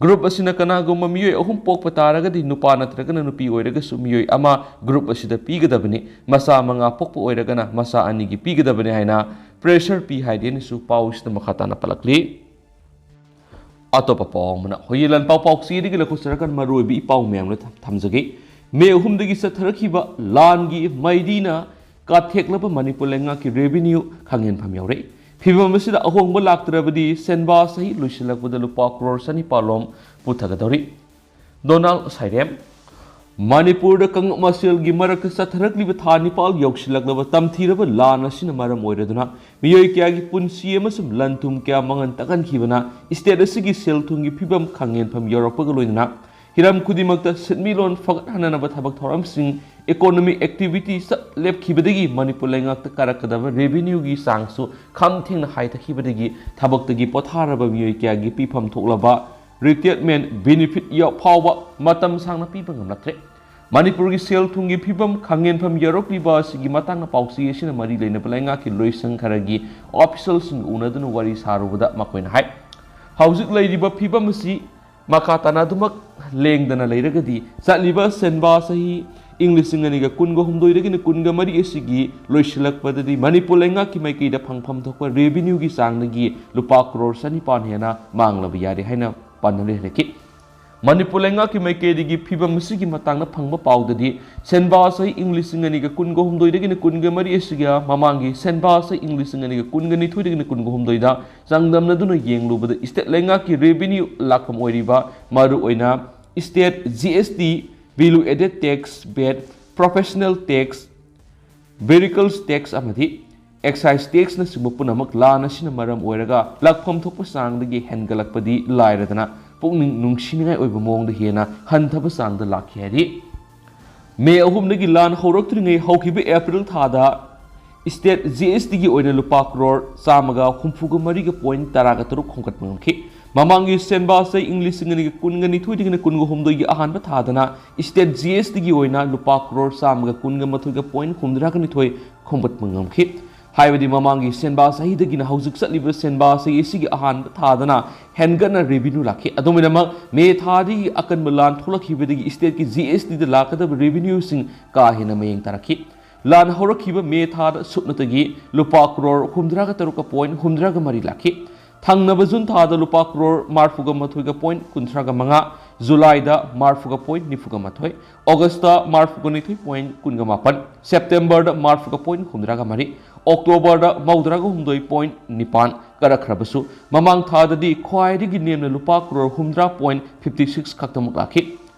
Group ꯑꯁꯤꯅ ꯀꯅꯥꯒꯨꯝꯕ ꯃꯤꯑꯣꯏ ꯑꯍꯨꯝ ꯄꯣꯛꯄ ꯇꯥꯔꯒꯗꯤ, ꯅꯨꯄꯥ ꯅꯠꯇ꯭ꯔꯒꯅ ꯅꯨꯄꯤ ꯑꯣꯏꯔꯒꯁꯨ ꯃꯤꯑꯣꯏ ꯑꯃ group ꯑꯁꯤꯗ ꯄꯤꯒꯗꯕꯅꯤ, ꯃꯆꯥ ꯃꯉꯥ ꯄꯣꯛꯄ ꯑꯣꯏꯔꯒꯅ ꯃꯆꯥ ꯑꯅꯤꯒꯤ ꯄꯤꯒꯗꯕꯅꯤ ꯍꯥꯏꯅ pressure ꯄꯤ ꯍꯥꯏꯗꯦꯅꯁꯨ ꯄꯥꯎꯁꯤꯗ ꯃꯈꯥ ꯇꯥꯅ ꯄꯜꯂꯛꯂꯤ꯫ ꯑꯇꯣꯞꯄ ꯄꯥꯎ ꯑꯃꯅ ꯍꯣꯌꯦ ꯂꯥꯟꯄꯥꯎ ꯄꯥꯎꯆꯦꯗꯒꯤ ꯂꯧꯈꯠꯆꯔꯀꯥꯟ ꯃꯔꯨꯑꯣꯏꯕ ꯏ ꯄꯥꯎ ꯃꯌꯥꯝꯅ ꯊꯝ-, ꯊꯝꯖꯒꯦ꯫ ꯃꯦ ꯑꯍꯨꯝꯗꯒꯤ ꯆꯠꯊꯔꯛꯈꯤꯕ ꯂꯥꯟꯒꯤ ꯃꯩꯔꯤꯅ ꯀꯥꯊꯦꯛꯂꯕ ꯃꯅꯤꯄꯨꯔ ꯂꯩꯉꯥꯛꯀꯤ revenue ꯈꯪꯍꯦꯟꯐꯝ ꯌꯥꯎꯔꯛꯏ꯫ ꯐꯤꯚꯝ ꯑꯁꯤꯗ ꯑꯍꯣꯡꯕ ꯂꯥꯛꯇ꯭ꯔꯕꯗꯤ ꯁꯦꯟꯕꯥ ꯆꯍꯤ ꯂꯣꯏꯁꯤꯜꯂꯛꯄꯗ ꯂꯨꯄꯥ ꯀ꯭ꯔꯣꯔ ꯆꯅꯤꯄꯥꯜ ꯂꯣꯝ ꯄꯨꯊꯒꯗꯧꯔꯤ꯫ ꯗꯣꯅꯥꯜꯗ ꯁꯥꯏꯔꯦꯝ꯫ ꯃꯅꯤꯄꯨꯔꯗ ꯀꯥꯡꯂꯨꯞ ꯃꯁꯦꯜꯒꯤ ꯃꯔꯛꯇ ꯆꯠꯊꯔꯛꯂꯤꯕ ꯊꯥ ꯅꯤꯄꯥꯜ ꯌꯧꯁꯤꯜꯂꯛꯂꯕ ꯇꯝꯊꯤꯔꯕ ꯂꯥꯟ ꯑꯁꯤꯅ ꯃꯔꯝ ꯑꯣꯏꯔꯗꯨꯅ ꯃꯤꯑꯣꯏ ꯀꯌꯥꯒꯤ ꯄꯨꯟꯁꯤ ꯑꯃꯁꯨꯡ ꯂꯟ ꯊꯨꯝ ꯀꯌꯥ ꯃꯥꯡꯍꯟ ꯇꯥꯛꯍꯟꯈꯤꯕꯅ state ꯑꯁꯤꯒꯤ ꯁꯦꯜ ꯊꯨꯝꯒꯤ ꯐꯤꯕꯝ ꯈꯪꯍꯦꯟꯐꯝ ꯌꯧꯔꯛꯄꯒ ꯂꯣꯏꯅꯅ ꯍꯤꯔꯝ ꯈꯨꯗꯤꯡꯃꯛꯇ ꯁꯦꯟꯃꯤꯠꯂꯣꯟ ꯐꯒꯠꯍꯟꯅꯅꯕ ꯊꯕꯛ ꯊꯧꯔꯝꯁꯤꯡ, economic activity ꯆꯞ ꯂꯦꯞꯈꯤꯕꯗꯒꯤ ꯃꯅꯤꯄꯨꯔ ꯂꯩꯉꯥꯛꯇ ꯀꯥꯔꯛꯀꯗꯕ revenueꯒꯤ ꯆꯥꯡꯁꯨ ꯈꯝ ꯊꯦꯡꯅ ꯍꯥꯏꯊꯈꯤꯕꯗꯒꯤ ꯊꯕꯛꯇꯒꯤ ꯄꯣꯊꯥꯔꯕ ꯃꯤꯑꯣꯏ ꯀꯌꯥꯒꯤ ꯄꯤꯐꯝ ꯊꯣꯛꯂꯕ retirement benefit ꯐꯥꯎꯕ ꯃꯇꯝ ꯁꯥꯡꯅ ꯄꯤꯕ ꯉꯝꯂꯛꯇ꯭ꯔꯦ꯫ ꯃꯅꯤꯄꯨꯔꯒꯤ ꯁꯦꯜ ꯊꯨꯝꯒꯤ ꯐꯤꯕꯝ ꯈꯪꯍꯦꯟꯐꯝ ꯌꯧꯔꯛꯂꯤꯕ ꯑꯁꯤꯒꯤ ꯃꯇꯥꯡꯗ ꯄꯥꯎꯆꯦ ꯑꯁꯤꯅ ꯃꯔꯤ ꯂꯩꯅꯕ ꯂꯩꯉꯥꯛꯀꯤ ꯂꯣꯏꯁꯪ ꯈꯔꯒꯤ officialꯁꯤꯡꯒ ꯎꯅꯗꯨꯅ ꯋꯥꯔꯤ ꯁꯥꯔꯨꯕꯗ ꯃꯈꯣꯏꯅ ꯍꯥꯏ, ꯍꯧꯖꯤꯛ ꯂꯩꯔꯤꯕ ꯐꯤꯕꯝ ꯑꯁꯤ ꯃꯈꯥ ꯇꯥꯅ ꯑꯗꯨꯃꯛ ꯂꯦꯡꯗꯅ ꯂꯩꯔꯒꯗꯤ ꯆꯠꯂꯤꯕ ꯁꯦꯟꯕꯥ ꯆꯍꯤ ꯏꯪ ꯂꯤꯁꯤꯡ ꯑꯅꯤꯒ ꯀꯨꯟꯒ ꯍꯨꯝꯗꯣꯏꯗꯒꯤꯅ ꯀꯨꯟꯒ ꯃꯔꯤ ꯑꯁꯤꯒꯤ ꯂꯣꯏꯁꯤꯜꯂꯛꯄꯗꯗꯤ ꯃꯅꯤꯄꯨꯔ ꯂꯩꯉꯥꯛꯀꯤ ꯃꯥꯏꯀꯩꯗ ꯐꯪꯐꯝ ꯊꯣꯛꯄ revenueꯒꯤ ꯆꯥꯡꯗꯒꯤ ꯂꯨꯄꯥ ꯀ꯭ꯔꯣꯔ ꯆꯅꯤꯄꯥꯟ ꯍꯦꯟꯅ ꯃꯥꯡꯂꯕ ꯌꯥꯔꯦ ꯍꯥꯏꯅ ꯄꯥꯟꯗꯝ ꯂꯩꯍꯜꯂꯛꯈꯤ꯫ ꯃꯅꯤꯄꯨꯔ ꯂꯩꯉꯥꯛꯀꯤ ꯃꯥꯏꯀꯩꯗꯒꯤ ꯐꯤꯕꯝ ꯑꯁꯤꯒꯤ ꯃꯇꯥꯡꯗ ꯐꯪꯕ ꯄꯥꯎꯗꯗꯤ, ꯁꯦꯟꯕꯥ ꯆꯍꯤ ꯏꯪ ꯂꯤꯁꯤꯡ ꯑꯅꯤꯒ ꯀꯨꯟꯒ ꯍꯨꯝꯗꯣꯏꯗꯒꯤꯅ ꯀꯨꯟꯒ ꯃꯔꯤ ꯑꯁꯤꯒ ꯃꯃꯥꯡꯒꯤ ꯁꯦꯟꯕꯥ ꯆꯍꯤ ꯏꯪ ꯂꯤꯁꯤꯡ ꯑꯅꯤꯒ ꯀꯨꯟꯒ ꯅꯤꯊꯣꯏꯗꯒꯤꯅ ꯀꯨꯟꯒ ꯍꯨꯝꯗꯣꯏꯗ ꯆꯥꯡꯗꯝꯅꯗꯨꯅ ꯌꯦꯡꯂꯨꯕꯗ state ꯂꯩꯉꯥꯛꯀꯤ revenue ꯂꯥꯛꯐꯝ ꯑꯣꯏꯔꯤꯕ ꯃꯔꯨꯑꯣꯏꯅ state G S T, value added tax, vat, professional tax, vehicles tax ꯑꯃꯗꯤ excise taxꯅꯆꯤꯡꯕ ꯄꯨꯝꯅꯃꯛ ꯂꯥꯟ ꯑꯁꯤꯅ ꯃꯔꯝ ꯑꯣꯏꯔꯒ ꯂꯥꯛꯐꯝ ꯊꯣꯛꯄ ꯆꯥꯡꯗꯒꯤ ꯍꯦꯟꯒꯠꯂꯛꯄꯗꯤ ꯂꯥꯏꯔꯗꯅ ꯄꯨꯛꯅꯤꯡ ꯅꯨꯡꯁꯤꯅꯤꯡꯉꯥꯏ ꯑꯣꯏꯕ ꯃꯑꯣꯡꯗ ꯍꯦꯟꯅ ꯍꯟꯊꯕ ꯆꯥꯡꯗ ꯂꯥꯛꯈꯤ ꯍꯥꯏꯔꯤ꯫ ꯃꯦ ꯑꯍꯨꯝꯗꯒꯤ ꯂꯥꯟ ꯍꯧꯔꯛꯇ꯭ꯔꯤꯉꯩ ꯍꯧꯈꯤꯕ ꯑꯦꯄ꯭ꯔꯤꯜ ꯊꯥꯗ state G S Tꯒꯤ ꯑꯣꯏꯅ ꯂꯨꯄꯥ ꯀ꯭ꯔꯣꯔ ꯆꯥꯝꯃꯒ ꯍꯨꯝꯐꯨꯒ ꯃꯔꯤꯒ point ꯇꯔꯥꯒ ꯇꯔꯨꯛ ꯈꯣꯝꯒꯠꯄ ꯉꯝꯈꯤ꯫ ꯃꯃꯥꯡꯒꯤ ꯁꯦꯟꯕꯥ ꯆꯍꯤ ꯏꯪ ꯂꯤꯁꯤꯡ ꯑꯅꯤꯒ ꯀꯨꯟꯒ ꯅꯤꯊꯣꯏꯗꯒꯤꯅ ꯀꯨꯟꯒ ꯍꯨꯝꯗꯣꯏꯒꯤ ꯑꯍꯥꯟꯕ ꯊꯥꯗꯅ state G S Tꯒꯤ ꯑꯣꯏꯅ ꯂꯨꯄꯥ ꯀ꯭ꯔꯣꯔ ꯆꯥꯝꯃꯒ ꯀꯨꯟꯒ ꯃꯥꯊꯣꯏꯒ point ꯍꯨꯝꯗ꯭ꯔꯥꯒ ꯅꯤꯊꯣꯏ ꯈꯣꯝꯒꯠꯄ ꯉꯝꯈꯤ꯫ ꯍꯥꯏꯕꯗꯤ ꯃꯃꯥꯡꯒꯤ ꯁꯦꯟꯕꯥ ꯆꯍꯤꯗꯒꯤꯅ ꯍꯧꯖꯤꯛ ꯆꯠꯂꯤꯕ ꯁꯦꯟꯕꯥ ꯆꯍꯤ ꯑꯁꯤꯒꯤ ꯑꯍꯥꯟꯕ ꯊꯥꯗꯅ ꯍꯦꯟꯒꯠꯅ revenue ꯂꯥꯛꯈꯤ꯫ ꯑꯗꯨꯝ ꯑꯣꯏꯅꯃꯛ, ꯃꯦ ꯊꯥꯗꯒꯤ ꯑꯀꯟꯕ ꯂꯥꯟ ꯊꯣꯛꯂꯛꯈꯤꯕꯗꯒꯤ stateꯀꯤ G S Tꯗ ꯂꯥꯛꯀꯗꯕ revenueꯁꯤꯡ ꯀꯥ ꯍꯦꯟꯅ ꯃꯌꯦꯡ ꯇꯥꯔꯛꯈꯤ꯫ ꯂꯥꯟ ꯍꯧꯔꯛꯈꯤꯕ ꯃꯦ ꯊꯥꯗ ꯁꯨꯞꯅꯇꯒꯤ ꯂꯨꯄꯥ ꯀ꯭ꯔꯣꯔ ꯍꯨꯝꯗ꯭ꯔꯥꯒ ꯇꯔꯨꯛꯀ point ꯍꯨꯝꯗ꯭ꯔꯥꯒ ꯃꯔꯤ ꯂꯥꯛꯈꯤ꯫ ꯊꯪꯅꯕ ꯖꯨꯟ ꯊꯥꯗ ꯂꯨꯄꯥ ꯀ꯭ꯔꯣꯔ ꯃꯔꯤꯐꯨꯒ ꯃꯥꯊꯣꯏꯒ point ꯀꯨꯟꯊ꯭ꯔꯥꯒ ꯃꯉꯥ, ꯖꯨꯂꯥꯏꯗ ꯃꯔꯤꯐꯨꯒ point ꯅꯤꯐꯨꯒ ꯃꯥꯊꯣꯏ, ꯑꯣꯒꯁꯇ ꯃꯔꯤꯐꯨꯒ ꯅꯤꯊꯣꯏ point ꯀꯨꯟꯒ ꯃꯥꯄꯟ, ꯁꯦꯞꯇꯦꯝꯕꯔꯗ ꯃꯔꯤꯐꯨꯒ point ꯍꯨꯝꯗ꯭ꯔꯥꯒ ꯃꯔꯤ, ꯑꯣꯛꯇꯣꯕꯔꯗ ꯃꯧꯗ꯭ꯔꯥꯒ ꯍꯨꯝꯗꯣꯏ point ꯅꯤꯄꯥꯟ, ꯀꯥꯔꯛꯈ꯭ꯔꯕꯁꯨ, ꯃꯃꯥꯡ ꯊꯥꯗꯗꯤ ꯈ꯭ꯋꯥꯏꯗꯒꯤ ꯅꯦꯝꯅ ꯂꯨꯄꯥ ꯀ꯭ꯔꯣꯔ ꯍꯨꯝꯗ꯭ꯔꯥ ꯄꯣꯏꯟ ꯐꯤꯐꯇꯤ ꯁꯤꯛꯁ ꯈꯛꯇꯃꯛ ꯂꯥꯛꯈꯤ꯫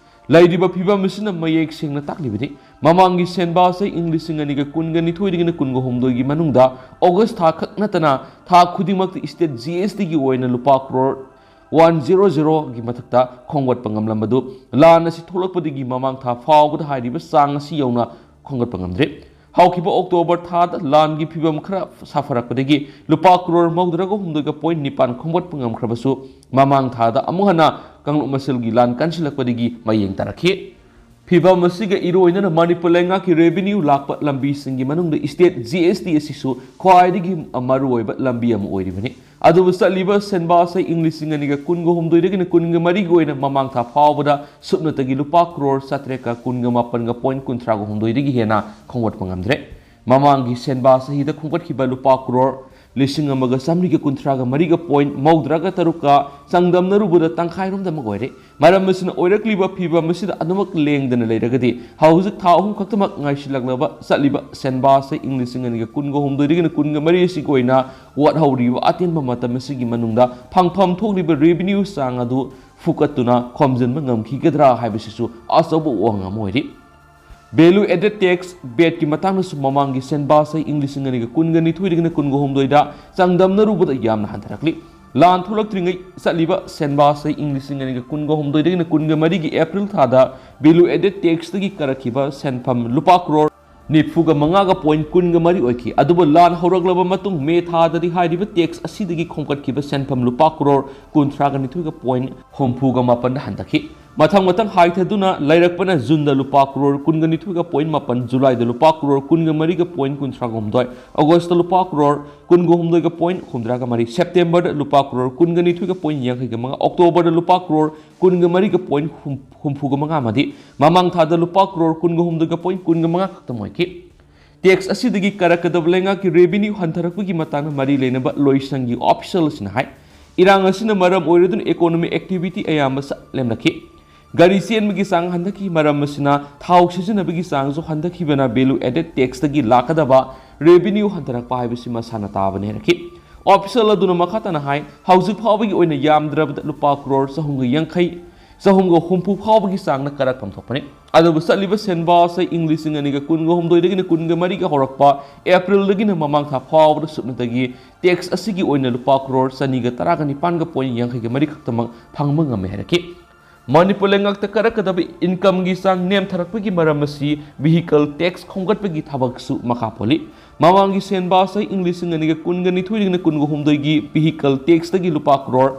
ꯂꯩꯔꯤꯕ ꯐꯤꯕꯝ ꯑꯁꯤꯅ ꯃꯌꯦꯛ ꯁꯦꯡꯅ ꯇꯥꯛꯂꯤꯕꯗꯤ, ꯃꯃꯥꯡꯒꯤ ꯁꯦꯟꯕꯥ ꯆꯍꯤ ꯏꯪ ꯂꯤꯁꯤꯡ ꯑꯅꯤꯒ ꯀꯨꯟꯒ ꯅꯤꯊꯣꯏꯗꯒꯤꯅ ꯀꯨꯟꯒ ꯍꯨꯝꯗꯣꯏꯒꯤ ꯃꯅꯨꯡꯗ ꯑꯣꯒꯁ ꯊꯥ ꯈꯛ ꯅꯠꯇꯅ ꯊꯥ ꯈꯨꯗꯤꯡꯃꯛꯇ state G S T ꯒꯤ ꯑꯣꯏꯅ ꯂꯨꯄꯥ ꯀ꯭ꯔꯣꯔ ꯋꯥꯟ ꯖꯤꯔꯣ ꯖꯤꯔꯣꯒꯤ ꯃꯊꯛꯇ ꯈꯣꯝꯒꯠꯄ ꯉꯝꯂꯝꯕꯗꯨ, ꯂꯥꯟ ꯑꯁꯤ ꯊꯣꯛꯂꯛꯄꯗꯒꯤ ꯃꯃꯥꯡ ꯊꯥ ꯐꯥꯎꯕꯗ ꯍꯥꯏꯔꯤꯕ ꯆꯥꯡ ꯑꯁꯤ ꯌꯧꯅ ꯈꯣꯝꯒꯠꯄ ꯉꯝꯗ꯭ꯔꯤ꯫ ꯍꯧꯈꯤꯕ ꯑꯣꯛꯇꯣꯕꯔ ꯊꯥꯗ ꯂꯥꯟꯒꯤ ꯐꯤꯕꯝ ꯈꯔ ꯁꯥꯐꯔꯛꯄꯗꯒꯤ ꯂꯨꯄꯥ ꯀ꯭ꯔꯣꯔ ꯃꯧꯗ꯭ꯔꯥꯒ ꯍꯨꯝꯗꯣꯏꯒ ꯄꯣꯏꯟ ꯅꯤꯄꯥꯟ ꯈꯣꯝꯒꯠꯄ ꯉꯝꯈ꯭ꯔꯕꯁꯨ, ꯃꯃꯥꯡ ꯊꯥꯗ ꯑꯃꯨꯛ ꯍꯟꯅ ꯀꯥꯡꯂꯨꯞ ꯃꯁꯦꯜꯒꯤ ꯂꯥꯟ ꯀꯟꯁꯤꯜꯂꯛꯄꯗꯒꯤ ꯃꯌꯦꯡ ꯇꯥꯔꯛꯈꯤ꯫ ꯐꯤꯕꯝ ꯑꯁꯤꯒ ꯏꯔꯣꯏꯅꯅ ꯃꯅꯤꯄꯨꯔ ꯂꯩꯉꯥꯛꯀꯤ revenue ꯂꯥꯛꯄ ꯂꯝꯕꯤꯁꯤꯡꯒꯤ ꯃꯅꯨꯡꯗ state G S T ꯑꯁꯤꯁꯨ ꯈ꯭ꯋꯥꯏꯗꯒꯤ ꯃꯔꯨꯑꯣꯏꯕ ꯂꯝꯕꯤ ꯑꯃ ꯑꯣꯏꯔꯤꯕꯅꯤ꯫ ꯑꯗꯨꯕꯨ ꯆꯠꯂꯤꯕ ꯁꯦꯟꯕꯥ ꯆꯍꯤ ꯏꯪ ꯂꯤꯁꯤꯡ ꯑꯅꯤꯒ ꯀꯨꯟꯒ ꯍꯨꯝꯗꯣꯏꯗꯒꯤꯅ ꯀꯨꯟꯒ ꯃꯔꯤꯒꯤ ꯑꯣꯏꯅ ꯃꯃꯥꯡ ꯊꯥ ꯐꯥꯎꯕꯗ ꯁꯨꯞꯅꯇꯒꯤ ꯂꯨꯄꯥ ꯀ꯭ꯔꯣꯔ ꯆꯥꯇ꯭ꯔꯦꯠꯀ ꯀꯨꯟꯒ ꯃꯥꯄꯟꯒ ꯄꯣꯏꯟ ꯀꯨꯟꯊ꯭ꯔꯥꯒ ꯍꯨꯝꯗꯣꯏꯗꯒꯤ ꯍꯦꯟꯅ ꯈꯣꯝꯒꯠꯄ ꯉꯝꯗ꯭ꯔꯦ꯫ ꯃꯃꯥꯡꯒꯤ ꯁꯦꯟꯕꯥ ꯆꯍꯤꯗ ꯈꯣꯝꯒꯠꯈꯤꯕ ꯂꯨꯄꯥ ꯀ꯭ꯔꯣꯔ ꯂꯤꯁꯤꯡ ꯑꯃꯒ ꯆꯥꯃꯔꯤꯒ ꯀꯨꯟꯊ꯭ꯔꯥꯒ ꯃꯔꯤꯒ ꯄꯣꯏꯟ ꯃꯧꯗ꯭ꯔꯥꯒ ꯇꯔꯨꯛꯀ ꯆꯥꯡꯗꯝꯅꯔꯨꯕꯗ ꯇꯪꯈꯥꯏꯔꯣꯝꯗꯃꯛ ꯑꯣꯏꯔꯦ꯫ ꯃꯔꯝ ꯑꯁꯤꯅ ꯑꯣꯏꯔꯛꯂꯤꯕ ꯐꯤꯕꯝ ꯑꯁꯤꯗ ꯑꯗꯨꯃꯛ ꯂꯦꯡꯗꯅ ꯂꯩꯔꯒꯗꯤ, ꯍꯧꯖꯤꯛ ꯊꯥ ꯑꯍꯨꯝ ꯈꯛꯇꯃꯛ ꯉꯥꯏꯁꯤꯜꯂꯛꯂꯕ ꯆꯠꯂꯤꯕ ꯁꯦꯟꯕꯥ ꯆꯍꯤ ꯏꯪ ꯂꯤꯁꯤꯡ ꯑꯅꯤꯒ ꯀꯨꯟꯒ ꯍꯨꯝꯗꯣꯏꯗꯒꯤꯅ ꯀꯨꯟꯒ ꯃꯔꯤ ꯑꯁꯤꯒꯤ ꯑꯣꯏꯅ ꯋꯥꯠꯍꯧꯔꯤꯕ ꯑꯇꯦꯟꯕ ꯃꯇꯝ ꯑꯁꯤꯒꯤ ꯃꯅꯨꯡꯗ ꯐꯪꯐꯝ ꯊꯣꯛꯂꯤꯕ revenue ꯆꯥꯡ ꯑꯗꯨ ꯐꯨꯀꯠꯇꯨꯅ ꯈꯣꯝꯖꯤꯟꯕ ꯉꯝꯈꯤꯒꯗ꯭ꯔꯥ ꯍꯥꯏꯕꯁꯤꯁꯨ ꯑꯆꯧꯕ ꯋꯥꯍꯪ ꯑꯃ ꯑꯣꯏꯔꯤ꯫ Value added tax, vatꯀꯤ ꯃꯇꯥꯡꯗꯁꯨ ꯃꯃꯥꯡꯒꯤ ꯁꯦꯟꯕꯥ ꯆꯍꯤ ꯏꯪ ꯂꯤꯁꯤꯡ ꯑꯅꯤꯒ ꯀꯨꯟꯒ ꯅꯤꯊꯣꯏꯗꯒꯤꯅ ꯀꯨꯟꯒ ꯍꯨꯝꯗꯣꯏꯗ ꯆꯥꯡꯗꯝꯅꯔꯨꯕꯗ ꯌꯥꯝꯅ ꯍꯟꯊꯔꯛꯂꯤ꯫ ꯂꯥꯟ ꯊꯣꯛꯂꯛꯇ꯭ꯔꯤꯉꯩ ꯆꯠꯂꯤꯕ ꯁꯦꯟꯕꯥ ꯆꯍꯤ ꯏꯪ ꯂꯤꯁꯤꯡ ꯑꯅꯤꯒ ꯀꯨꯟꯒ ꯍꯨꯝꯗꯣꯏꯗꯒꯤꯅ ꯀꯨꯟꯒ ꯃꯔꯤꯒꯤ ꯑꯦꯄ꯭ꯔꯤꯜ ꯊꯥꯗ value added taxꯇꯒꯤ ꯀꯥꯔꯛꯈꯤꯕ ꯁꯦꯟꯐꯝ ꯂꯨꯄꯥ ꯀ꯭ꯔꯣꯔ ꯅꯤꯐꯨꯒ ꯃꯉꯥꯒ ꯄꯣꯏꯟ ꯀꯨꯟꯒ ꯃꯔꯤ ꯑꯣꯏꯈꯤ꯫ ꯑꯗꯨꯕꯨ ꯂꯥꯟ ꯍꯧꯔꯛꯂꯕ ꯃꯇꯨꯡ ꯃꯦ ꯊꯥꯗꯗꯤ ꯍꯥꯏꯔꯤꯕ tax ꯑꯁꯤꯗꯒꯤ ꯈꯣꯝꯒꯠꯈꯤꯕ ꯁꯦꯟꯐꯝ ꯂꯨꯄꯥ ꯀ꯭ꯔꯣꯔ ꯀꯨꯟꯊ꯭ꯔꯥꯒ ꯅꯤꯊꯣꯏꯒ ꯄꯣꯏꯟ ꯍꯨꯝꯐꯨꯒ ꯃꯥꯄꯟꯗ ꯍꯟꯊꯈꯤ꯫ ꯃꯊꯪ ꯃꯊꯪ ꯍꯥꯏꯊꯗꯨꯅ ꯂꯩꯔꯛꯄꯅ ꯖꯨꯟꯗ ꯂꯨꯄꯥ ꯀ꯭ꯔꯣꯔ ꯀꯨꯟꯒ ꯅꯤꯊꯣꯏꯒ ꯄꯣꯏꯟ ꯃꯥꯄꯟ, ꯖꯨꯂꯥꯏꯗ ꯂꯨꯄꯥ ꯀ꯭ꯔꯣꯔ ꯀꯨꯟꯒ ꯃꯔꯤꯒ ꯄꯣꯏꯟ ꯀꯨꯟꯊ꯭ꯔꯥꯒ ꯍꯨꯝꯗꯣꯏ, ꯑꯣꯒꯁꯇ ꯂꯨꯄꯥ ꯀ꯭ꯔꯣꯔ ꯀꯨꯟꯒ ꯍꯨꯝꯗꯣꯏꯒ ꯄꯣꯏꯟ ꯍꯨꯝꯗ꯭ꯔꯥꯒ ꯃꯔꯤ, ꯁꯦꯞꯇꯦꯝꯕꯔꯗ ꯂꯨꯄꯥ ꯀ꯭ꯔꯣꯔ ꯀꯨꯟꯒ ꯅꯤꯊꯣꯏꯒ ꯄꯣꯏꯟ ꯌꯥꯡꯈꯩꯒ ꯃꯉꯥ, ꯑꯣꯛꯇꯣꯕꯔꯗ ꯂꯨꯄꯥ ꯀ꯭ꯔꯣꯔ ꯀꯨꯟꯒ ꯃꯔꯤꯒ ꯄꯣꯏꯟ ꯍꯨꯝꯐꯨꯒ ꯃꯉꯥ ꯑꯃꯗꯤ ꯃꯃꯥꯡ ꯊꯥꯗ ꯂꯨꯄꯥ ꯀ꯭ꯔꯣꯔ ꯀꯨꯟꯒ ꯍꯨꯝꯗꯣꯏꯒ ꯄꯣꯏꯟ ꯀꯨꯟꯒ ꯃꯉꯥ ꯈꯛꯇꯪ ꯑꯣꯏꯈꯤ꯫ Tax ꯑꯁꯤꯗꯒꯤ ꯀꯥꯔꯛꯀꯗꯕ ꯂꯩꯉꯥꯛꯀꯤ revenue ꯍꯟꯊꯔꯛꯄꯒꯤ ꯃꯇꯥꯡꯗ ꯃꯔꯤ ꯂꯩꯅꯕ ꯂꯣꯏꯁꯪꯒꯤ official ꯑꯁꯤꯅ ꯍꯥꯏ, ꯏꯔꯥꯡ ꯑꯁꯤꯅ ꯃꯔꯝ ꯑꯣꯏꯔꯗꯨꯅ economic activity ꯑꯌꯥꯝꯕ ꯆꯠ ꯂꯦꯝꯂꯛꯈꯤ꯫ ꯒꯥꯔꯤ ꯆꯦꯟꯕꯒꯤ ꯆꯥꯡ ꯍꯟꯊꯈꯤ꯫ ꯃꯔꯝ ꯑꯁꯤꯅ ꯊꯥꯎ ꯁꯤꯖꯤꯟꯅꯕꯒꯤ ꯆꯥꯡꯁꯨ ꯍꯟꯊꯈꯤꯕꯅ value added taxꯇꯒꯤ ꯂꯥꯛꯀꯗꯕ revenue ꯍꯟꯊꯔꯛꯄ ꯍꯥꯏꯕꯁꯤ ꯃꯁꯥꯅ ꯇꯥꯕꯅꯤ ꯍꯥꯏꯔꯛꯈꯤ꯫ ꯑꯣꯐꯤꯁꯤꯌꯦꯜ ꯑꯗꯨꯅ ꯃꯈꯥ ꯇꯥꯅ ꯍꯥꯏ, ꯍꯧꯖꯤꯛ ꯐꯥꯎꯕꯒꯤ ꯑꯣꯏꯅ ꯌꯥꯝꯗ꯭ꯔꯕꯗ ꯂꯨꯄꯥ ꯀ꯭ꯔꯣꯔ ꯆꯍꯨꯝꯒ ꯌꯥꯡꯈꯩ, ꯆꯍꯨꯝꯒ ꯍꯨꯝꯐꯨ ꯐꯥꯎꯕꯒꯤ ꯆꯥꯡꯗ ꯀꯔꯛꯐꯝ ꯊꯣꯛꯄꯅꯤ꯫ ꯑꯗꯨꯕꯨ ꯆꯠꯂꯤꯕ ꯁꯦꯟꯕꯥ ꯑꯁꯤ ꯏꯪ ꯂꯤꯁꯤꯡ ꯑꯅꯤꯒ ꯀꯨꯟꯒ ꯍꯨꯝꯗꯣꯏꯗꯒꯤꯅ ꯀꯨꯟꯒ ꯃꯔꯤꯒ ꯍꯧꯔꯛꯄ ꯑꯦꯄ꯭ꯔꯤꯜꯗꯒꯤꯅ ꯃꯃꯥꯡ ꯊꯥ ꯐꯥꯎꯕꯗ ꯁꯨꯞꯅꯇꯒꯤ ꯇꯦꯛꯁ ꯑꯁꯤꯒꯤ ꯑꯣꯏꯅ ꯂꯨꯄꯥ ꯀ꯭ꯔꯣꯔ ꯆꯅꯤꯒ ꯇꯔꯥꯒ ꯅꯤꯄꯥꯟꯒ ꯄꯣꯏꯟ ꯌꯥꯡꯈꯩꯒ ꯃꯔꯤ ꯈꯛꯇꯃꯛ ꯐꯪꯕ ꯉꯝꯃꯦ ꯍꯥꯏꯔꯛꯈꯤ꯫ ꯃꯅꯤꯄꯨꯔ ꯂꯩꯉꯥꯛꯇ ꯀꯔꯛꯀꯗꯕ ꯏꯟꯀꯝꯒꯤ ꯆꯥꯡ ꯅꯦꯝꯊꯔꯛꯄꯒꯤ ꯃꯔꯝ ꯑꯁꯤ ꯚꯤꯍꯤꯀꯜ ꯇꯦꯛꯁ ꯈꯣꯝꯒꯠꯄꯒꯤ ꯊꯕꯛꯁꯨ ꯃꯈꯥ ꯄꯣꯜꯂꯤ꯫ ꯃꯃꯥꯡꯒꯤ ꯁꯦꯟꯕꯥ ꯑꯁꯤ ꯏꯪ ꯂꯤꯁꯤꯡ ꯑꯅꯤꯒ ꯀꯨꯟꯒ ꯅꯤꯊꯣꯏꯗꯒꯤꯅ ꯀꯨꯟꯒ ꯍꯨꯝꯗꯣꯏꯒꯤ ꯚꯤꯍꯤꯀꯜ ꯇꯦꯛꯁꯇꯒꯤ ꯂꯨꯄꯥ ꯀ꯭ꯔꯣꯔ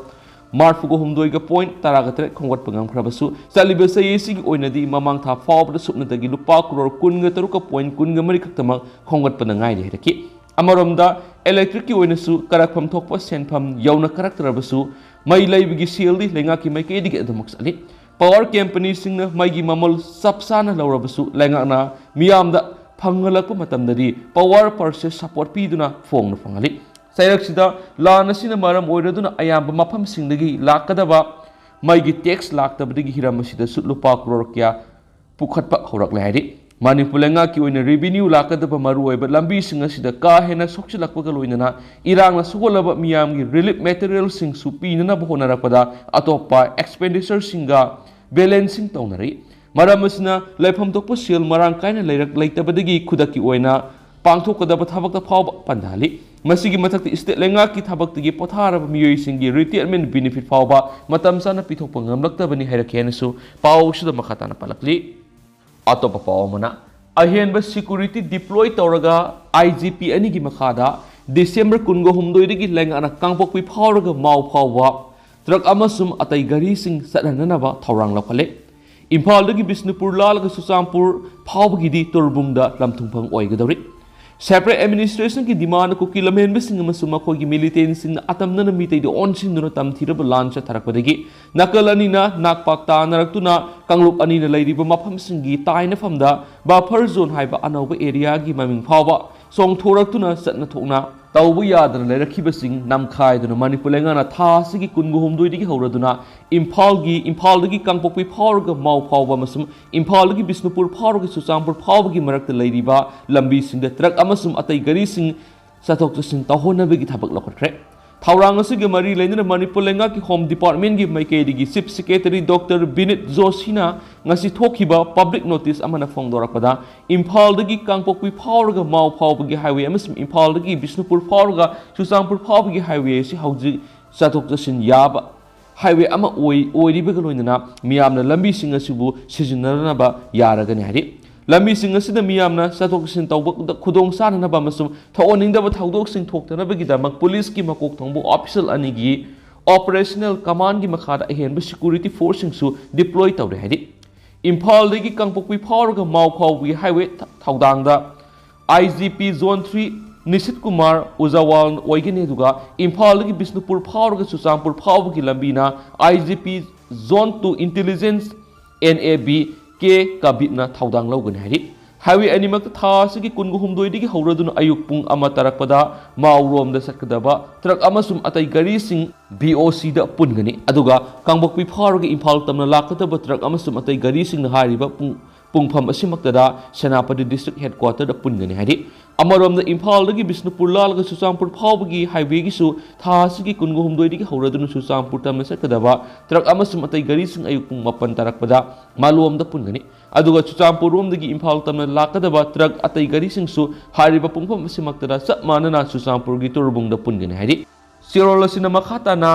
ꯃꯔꯤꯐꯨꯒ ꯍꯨꯝꯗꯣꯏꯒ ꯄꯣꯏꯟ ꯇꯔꯥꯒ ꯇꯔꯦꯠ ꯈꯣꯝꯒꯠꯄ ꯉꯝꯈ꯭ꯔꯕꯁꯨ, ꯆꯠꯂꯤꯕ ꯆꯍꯤ ꯑꯁꯤꯒꯤ ꯑꯣꯏꯅꯗꯤ ꯃꯃꯥꯡ ꯊꯥ ꯐꯥꯎꯕꯗ ꯁꯨꯞꯅꯇꯒꯤ ꯂꯨꯄꯥ ꯀ꯭ꯔꯣꯔ ꯀꯨꯟꯒ ꯇꯔꯨꯛꯀ ꯄꯣꯏꯟ ꯀꯨꯟꯒ ꯃꯔꯤ ꯈꯛꯇꯃꯛ ꯈꯣꯝꯒꯠꯄꯗ ꯉꯥꯏꯔꯤ ꯍꯥꯏꯔꯛꯈꯤ꯫ ꯑꯃꯔꯣꯝꯗ, ꯏꯂꯦꯛꯇ꯭ꯔꯤꯛꯀꯤ ꯑꯣꯏꯅꯁꯨ ꯀꯔꯛꯐꯝ ꯊꯣꯛꯄ ꯁꯦꯟꯐꯝ ꯌꯧꯅ ꯀꯔꯛꯇ꯭ꯔꯕꯁꯨ, ꯃꯩ ꯂꯩꯕꯒꯤ ꯁꯦꯜꯗꯤ ꯂꯩꯉꯥꯛꯀꯤ ꯃꯥꯏꯀꯩꯗꯒꯤ ꯑꯗꯨꯃꯛ ꯆꯠꯂꯤ꯫ ꯄꯥꯋꯔ ꯀꯝꯄꯅꯤꯁꯤꯡꯅ ꯃꯩꯒꯤ ꯃꯃꯜ ꯆꯞ ꯆꯥꯅ ꯂꯧꯔꯕꯁꯨ, ꯂꯩꯉꯥꯛꯅ ꯃꯤꯌꯥꯝꯗ ꯐꯪꯍꯜꯂꯛꯄ ꯃꯇꯝꯗꯗꯤ ꯄꯥꯋꯔ ꯄꯔꯆꯦꯁ ꯁꯄꯣꯔꯠ ꯄꯤꯗꯨꯅ ꯐꯣꯡꯅ ꯐꯪꯍꯜꯂꯤ꯫ ꯆꯩꯔꯛꯁꯤꯗ ꯂꯥꯟ ꯑꯁꯤꯅ ꯃꯔꯝ ꯑꯣꯏꯔꯗꯨꯅ ꯑꯌꯥꯝꯕ ꯃꯐꯝꯁꯤꯡꯗꯒꯤ ꯂꯥꯛꯀꯗꯕ ꯃꯩꯒꯤ ꯇꯦꯛꯁ ꯂꯥꯛꯇꯕꯗꯒꯤ ꯍꯤꯔꯝ ꯑꯁꯤꯗꯁꯨ ꯂꯨꯄꯥ ꯀ꯭ꯔꯣꯔ ꯀꯌꯥ ꯄꯨꯈꯠꯄ ꯍꯧꯔꯛꯂꯦ ꯍꯥꯏꯔꯤ꯫ ꯃꯅꯤꯄꯨꯔ ꯂꯩꯉꯥꯛꯀꯤ ꯑꯣꯏꯅ ꯔꯦꯚꯤꯅ꯭ꯌꯨ ꯂꯥꯛꯀꯗꯕ ꯃꯔꯨꯑꯣꯏꯕ ꯂꯝꯕꯤꯁꯤꯡ ꯑꯁꯤꯗ ꯀꯥ ꯍꯦꯟꯅ ꯁꯣꯛꯆꯤꯜꯂꯛꯄꯒ ꯂꯣꯏꯅꯅ ꯏꯔꯥꯡꯅ ꯁꯣꯛꯍꯜꯂꯕ ꯃꯤꯌꯥꯝꯒꯤ ꯔꯤꯂꯤꯐ ꯃꯦꯇꯔꯤꯌꯦꯜꯁꯤꯡꯁꯨ ꯄꯤꯅꯅꯕ ꯍꯣꯠꯅꯔꯛꯄꯗ ꯑꯇꯣꯞꯄ ꯑꯦꯛꯁꯄꯦꯟꯗꯤꯆꯔꯁꯤꯡꯒ ꯕꯦꯂꯦꯟꯁꯤꯡ ꯇꯧꯅꯔꯤ꯫ ꯃꯔꯝ ꯑꯁꯤꯅ ꯂꯩꯐꯝ ꯊꯣꯛꯄ ꯁꯦꯜ ꯃꯔꯥꯡ ꯀꯥꯏꯅ ꯂꯩꯔꯛ-, ꯂꯩꯇꯕꯗꯒꯤ ꯈꯨꯗꯛꯀꯤ ꯑꯣꯏꯅ ꯄꯥꯡꯊꯣꯛꯀꯗꯕ ꯊꯕꯛꯇ ꯐꯥꯎꯕ ꯄꯟꯊꯍꯜꯂꯤ꯫ ꯃꯁꯤꯒꯤ ꯃꯊꯛꯇ ꯏꯁꯇꯦꯠ ꯂꯩꯉꯥꯛꯀꯤ ꯊꯕꯛꯇꯒꯤ ꯄꯣꯊꯥꯔꯕ ꯃꯤꯑꯣꯏꯁꯤꯡꯒꯤ ꯔꯤꯇꯥꯌꯔꯃꯦꯟ ꯕꯦꯅꯤꯐꯤꯠ ꯐꯥꯎꯕ ꯃꯇꯝ ꯆꯥꯅ ꯄꯤꯊꯣꯛꯄ ꯉꯝꯂꯛꯇꯕꯅꯤ ꯍꯥꯏꯔꯛꯈꯤ ꯍꯥꯏꯅꯁꯨ ꯄꯥꯎꯁꯤꯗ ꯃꯈꯥ ꯇꯥꯅ ꯄꯜꯂꯛꯂꯤ꯫ ꯑꯇꯣꯞꯄ ꯄꯥꯎ ꯑꯃꯅ, ꯑꯍꯦꯟꯕ ꯁꯦꯀ꯭ꯌꯨꯔꯤꯇꯤ ꯗꯤꯄ꯭ꯂꯣꯏ ꯇꯧꯔꯒ ꯑꯥꯏ ꯖꯤ ꯄꯤ ꯑꯅꯤꯒꯤ ꯃꯈꯥꯗ ꯗꯤꯁꯦꯝꯕꯔ ꯀꯨꯟꯒ ꯍꯨꯝꯗꯣꯏꯗꯒꯤ ꯂꯩꯉꯥꯛꯅ ꯀꯥꯡꯄꯣꯛꯄꯤ ꯐꯥꯎꯔꯒ ꯃꯥꯎ ꯐꯥꯎꯕ ꯇ꯭ꯔꯛ ꯑꯃꯁꯨꯡ ꯑꯇꯩ ꯒꯥꯔꯤꯁꯤꯡ ꯆꯠꯍꯟꯅꯅꯕ ꯊꯧꯔꯥꯡ ꯂꯧꯈꯠꯂꯦ꯫ ꯏꯝꯐꯥꯜꯗꯒꯤ ꯕꯤꯁꯅꯨꯄꯨꯔ ꯂꯥꯜꯂꯒ ꯆꯨꯔꯆꯥꯟꯄꯨꯔ ꯐꯥꯎꯕꯒꯤꯗꯤ ꯇꯣꯔꯕꯨꯡꯗ ꯂꯝꯊꯨꯡꯐꯝ ꯑꯣꯏꯒꯗꯧꯔꯤ꯫ ꯁꯦꯄꯔꯦꯠ ꯑꯦꯗꯃꯤꯅꯤꯁꯇ꯭ꯔꯦꯁꯟꯒꯤ ꯗꯤꯃꯥꯟꯗ ꯀꯨꯀꯤ ꯂꯝꯍꯦꯟꯕꯁꯤꯡ ꯑꯃꯁꯨꯡ ꯃꯈꯣꯏꯒꯤ ꯃꯤꯂꯤꯇꯦꯟꯁꯤꯡꯅ ꯑꯇꯝꯅꯅ ꯃꯤꯇꯩꯗ ꯑꯣꯟꯁꯤꯟꯗꯨꯅ ꯇꯝꯊꯤꯔꯕ ꯂꯥꯟ ꯆꯠꯊꯔꯛꯄꯗꯒꯤ ꯅꯥꯀꯜ ꯑꯅꯤꯅ ꯅꯥꯛꯄꯥꯛ ꯇꯥꯅꯔꯛꯇꯨꯅ ꯀꯥꯡꯂꯨꯞ ꯑꯅꯤꯅ ꯂꯩꯔꯤꯕ ꯃꯐꯝꯁꯤꯡꯒꯤ ꯇꯥꯏꯅꯐꯝꯗ ꯕꯐꯔ ꯖꯣꯟ ꯍꯥꯏꯕ ꯑꯅꯧꯕ ꯑꯦꯔꯤꯌꯥꯒꯤ ꯃꯃꯤꯡ ꯐꯥꯎꯕ ꯆꯣꯡꯊꯣꯔꯛꯇꯨꯅ ꯆꯠꯅ ꯊꯣꯛꯅ ꯇꯧꯕ ꯌꯥꯗꯅ ꯂꯩꯔꯛꯈꯤꯕꯁꯤꯡ ꯅꯝꯈꯥꯏꯗꯨꯅ ꯃꯅꯤꯄꯨꯔ ꯂꯩꯉꯥꯛꯅ ꯊꯥ ꯑꯁꯤꯒꯤ ꯀꯨꯟꯒ ꯍꯨꯝꯗꯣꯏꯗꯒꯤ ꯍꯧꯔꯗꯨꯅ ꯏꯝꯐꯥꯜꯒꯤ, ꯏꯝꯐꯥꯜꯗꯒꯤ ꯀꯥꯡꯄꯣꯛꯄꯤ ꯐꯥꯎꯔꯒ ꯃꯥꯎ ꯐꯥꯎꯕ ꯑꯃꯁꯨꯡ ꯏꯝꯐꯥꯜꯗꯒꯤ ꯕꯤꯁꯅꯨꯄꯨꯔ ꯐꯥꯎꯔꯒ ꯆꯨꯔꯆꯥꯟꯄꯨꯔ ꯐꯥꯎꯕꯒꯤ ꯃꯔꯛꯇ ꯂꯩꯔꯤꯕ ꯂꯝꯕꯤꯁꯤꯡꯗ ꯇ꯭ꯔꯛ ꯑꯃꯁꯨꯡ ꯑꯇꯩ ꯒꯥꯔꯤꯁꯤꯡ ꯆꯠꯊꯣꯛ ꯆꯠꯁꯤꯟ ꯇꯧꯍꯟꯅꯕꯒꯤ ꯊꯕꯛ ꯂꯧꯈꯠꯈ꯭ꯔꯦ꯫ ꯊꯧꯔꯥꯡ ꯑꯁꯤꯒꯤ ꯃꯔꯤ ꯂꯩꯅꯅ ꯃꯅꯤꯄꯨꯔ ꯂꯩꯉꯥꯛꯀꯤ Home Department ꯀꯤ ꯃꯥꯏꯀꯩꯗꯒꯤ Chief Secretary Doctor ꯕꯤꯅꯤꯠ ꯖꯣꯁꯤꯅ ꯉꯁꯤ ꯊꯣꯛꯈꯤꯕ public notice ꯑꯃꯅ ꯐꯣꯡꯗꯣꯔꯛꯄꯗ, ꯏꯝꯐꯥꯜꯗꯒꯤ ꯀꯥꯡꯄꯣꯛꯄꯤ ꯐꯥꯎꯔꯒ ꯃꯥꯎ ꯐꯥꯎꯕꯒꯤ highway ꯑꯃꯁꯨꯡ ꯏꯝꯐꯥꯜꯗꯒꯤ ꯕꯤꯁꯅꯨꯄꯨꯔ ꯐꯥꯎꯔꯒ ꯆꯨꯔꯆꯥꯟꯄꯨꯔ ꯐꯥꯎꯕꯒꯤ highway ꯑꯁꯤ ꯍꯧꯖꯤꯛ ꯆꯠꯊꯣꯛ ꯆꯠꯁꯤꯟ ꯌꯥꯕ highway ꯑꯃ ꯑꯣꯏ-, ꯑꯣꯏꯔꯤꯕꯒ ꯂꯣꯏꯅꯅ ꯃꯤꯌꯥꯝꯅ ꯂꯝꯕꯤꯁꯤꯡ ꯑꯁꯤꯕꯨ ꯁꯤꯖꯤꯟꯅꯅꯕ ꯌꯥꯔꯒꯅꯤ ꯍꯥꯏꯔꯤ꯫ ꯂꯝꯕꯤꯁꯤꯡ ꯑꯁꯤꯗ ꯃꯤꯌꯥꯝꯅ ꯆꯠꯊꯣꯛ ꯆꯠꯁꯤꯟ ꯇꯧꯕꯗ ꯈꯨꯗꯣꯡ ꯆꯥꯅꯅꯕ ꯑꯃꯁꯨꯡ ꯊꯣꯛꯍꯟꯅꯤꯡꯗꯕ ꯊꯧꯗꯣꯛꯁꯤꯡ ꯊꯣꯛꯇꯅꯕꯒꯤꯗꯃꯛ ꯄꯨꯂꯤꯁꯀꯤ ꯃꯀꯣꯛ ꯊꯣꯡꯕ official ꯑꯅꯤꯒꯤ operational command ꯀꯤ ꯃꯈꯥꯗ ꯑꯍꯦꯟꯕ security force ꯁꯤꯡꯁꯨ deploy ꯇꯧꯔꯦ ꯍꯥꯏꯔꯤ꯫ ꯏꯝꯐꯥꯜꯗꯒꯤ ꯀꯥꯡꯄꯣꯛꯄꯤ ꯐꯥꯎꯔꯒ ꯃꯥꯎ ꯐꯥꯎꯕꯒꯤ highway ꯊ-, ꯊꯧꯗꯥꯡꯗ I G P Zone three ꯅꯤꯁꯤꯠ Kumar ꯎꯖꯥꯋꯥꯜ ꯑꯣꯏꯒꯅꯤ, ꯑꯗꯨꯒ ꯏꯝꯐꯥꯜꯗꯒꯤ ꯕꯤꯁꯅꯨꯄꯨꯔ ꯐꯥꯎꯔꯒ ꯆꯨꯔꯆꯥꯟꯄꯨꯔ ꯐꯥꯎꯕꯒꯤ ꯂꯝꯕꯤꯅ I G P Zone two Intelligence N A B ꯀꯦ ꯀꯕꯤꯠꯅ ꯊꯧꯗꯥꯡ ꯂꯧꯒꯅꯤ ꯍꯥꯏꯔꯤ꯫ Highway ꯑꯅꯤꯃꯛꯇ ꯊꯥ ꯑꯁꯤꯒꯤ ꯀꯨꯟꯒ ꯍꯨꯝꯗꯣꯏꯗꯒꯤ ꯍꯧꯔꯗꯨꯅ ꯑꯌꯨꯛ ꯄꯨꯡ ꯑꯃ ꯇꯥꯔꯛꯄꯗ ꯃꯥꯎꯔꯣꯝꯗ ꯆꯠꯀꯗꯕ ꯇ꯭ꯔꯛ ꯑꯃꯁꯨꯡ ꯑꯇꯩ ꯒꯥꯔꯤꯁꯤꯡ B O C ꯗ ꯄꯨꯟꯒꯅꯤ, ꯑꯗꯨꯒ ꯀꯥꯡꯄꯣꯛꯄꯤ ꯐꯥꯎꯔꯒ ꯏꯝꯐꯥꯜ ꯇꯝꯅ ꯂꯥꯛꯀꯗꯕ ꯇ꯭ꯔꯛ ꯑꯃꯁꯨꯡ ꯑꯇꯩ ꯒꯥꯔꯤꯁꯤꯡꯅ ꯍꯥꯏꯔꯤꯕ ꯄꯨꯡ, ꯄꯨꯡꯐꯝ ꯑꯁꯤꯃꯛꯇꯗ ꯁꯦꯅꯥꯄꯇꯤ district headquarter ꯗ ꯄꯨꯟꯒꯅꯤ ꯍꯥꯏꯔꯤ꯫ ꯑꯃꯔꯣꯝꯗ ꯏꯝꯐꯥꯜꯗꯒꯤ ꯕꯤꯁꯅꯨꯄꯨꯔ ꯂꯥꯜꯂꯒ ꯆꯨꯔꯆꯥꯟꯄꯨꯔ ꯐꯥꯎꯕꯒꯤ highway ꯒꯤꯁꯨ ꯊꯥ ꯑꯁꯤꯒꯤ ꯀꯨꯟꯒ ꯍꯨꯝꯗꯣꯏꯗꯒꯤ ꯍꯧꯔꯗꯨꯅ ꯆꯨꯔꯆꯥꯟꯄꯨꯔ ꯇꯝꯅ ꯆꯠꯀꯗꯕ ꯇ꯭ꯔꯛ ꯑꯃꯁꯨꯡ ꯑꯇꯩ ꯒꯥꯔꯤꯁꯤꯡ ꯑꯌꯨꯛ ꯄꯨꯡ ꯃꯥꯄꯟ ꯇꯥꯔꯛꯄꯗ ꯃꯥꯂꯣꯝꯗ ꯄꯨꯟꯒꯅꯤ꯫ ꯑꯗꯨꯒ ꯆꯨꯔꯆꯥꯟꯄꯨꯔ ꯔꯣꯝꯗꯒꯤ ꯏꯝꯐꯥꯜ ꯇꯝꯅ ꯂꯥꯛꯀꯗꯕ ꯇ꯭ꯔꯛ ꯑꯇꯩ ꯒꯥꯔꯤꯁꯤꯡꯁꯨ ꯍꯥꯏꯔꯤꯕ ꯄꯨꯡꯐꯝ ꯑꯁꯤꯃꯛꯇꯗ ꯆꯞ ꯃꯥꯟꯅꯅ ꯆꯨꯔꯆꯥꯟꯄꯨꯔꯒꯤ ꯇꯣꯔꯕꯨꯡꯗ ꯄꯨꯟꯒꯅꯤ ꯍꯥꯏꯔꯤ꯫ ꯆꯦꯔꯣꯜ ꯑꯁꯤꯅ ꯃꯈꯥ ꯇꯥꯅ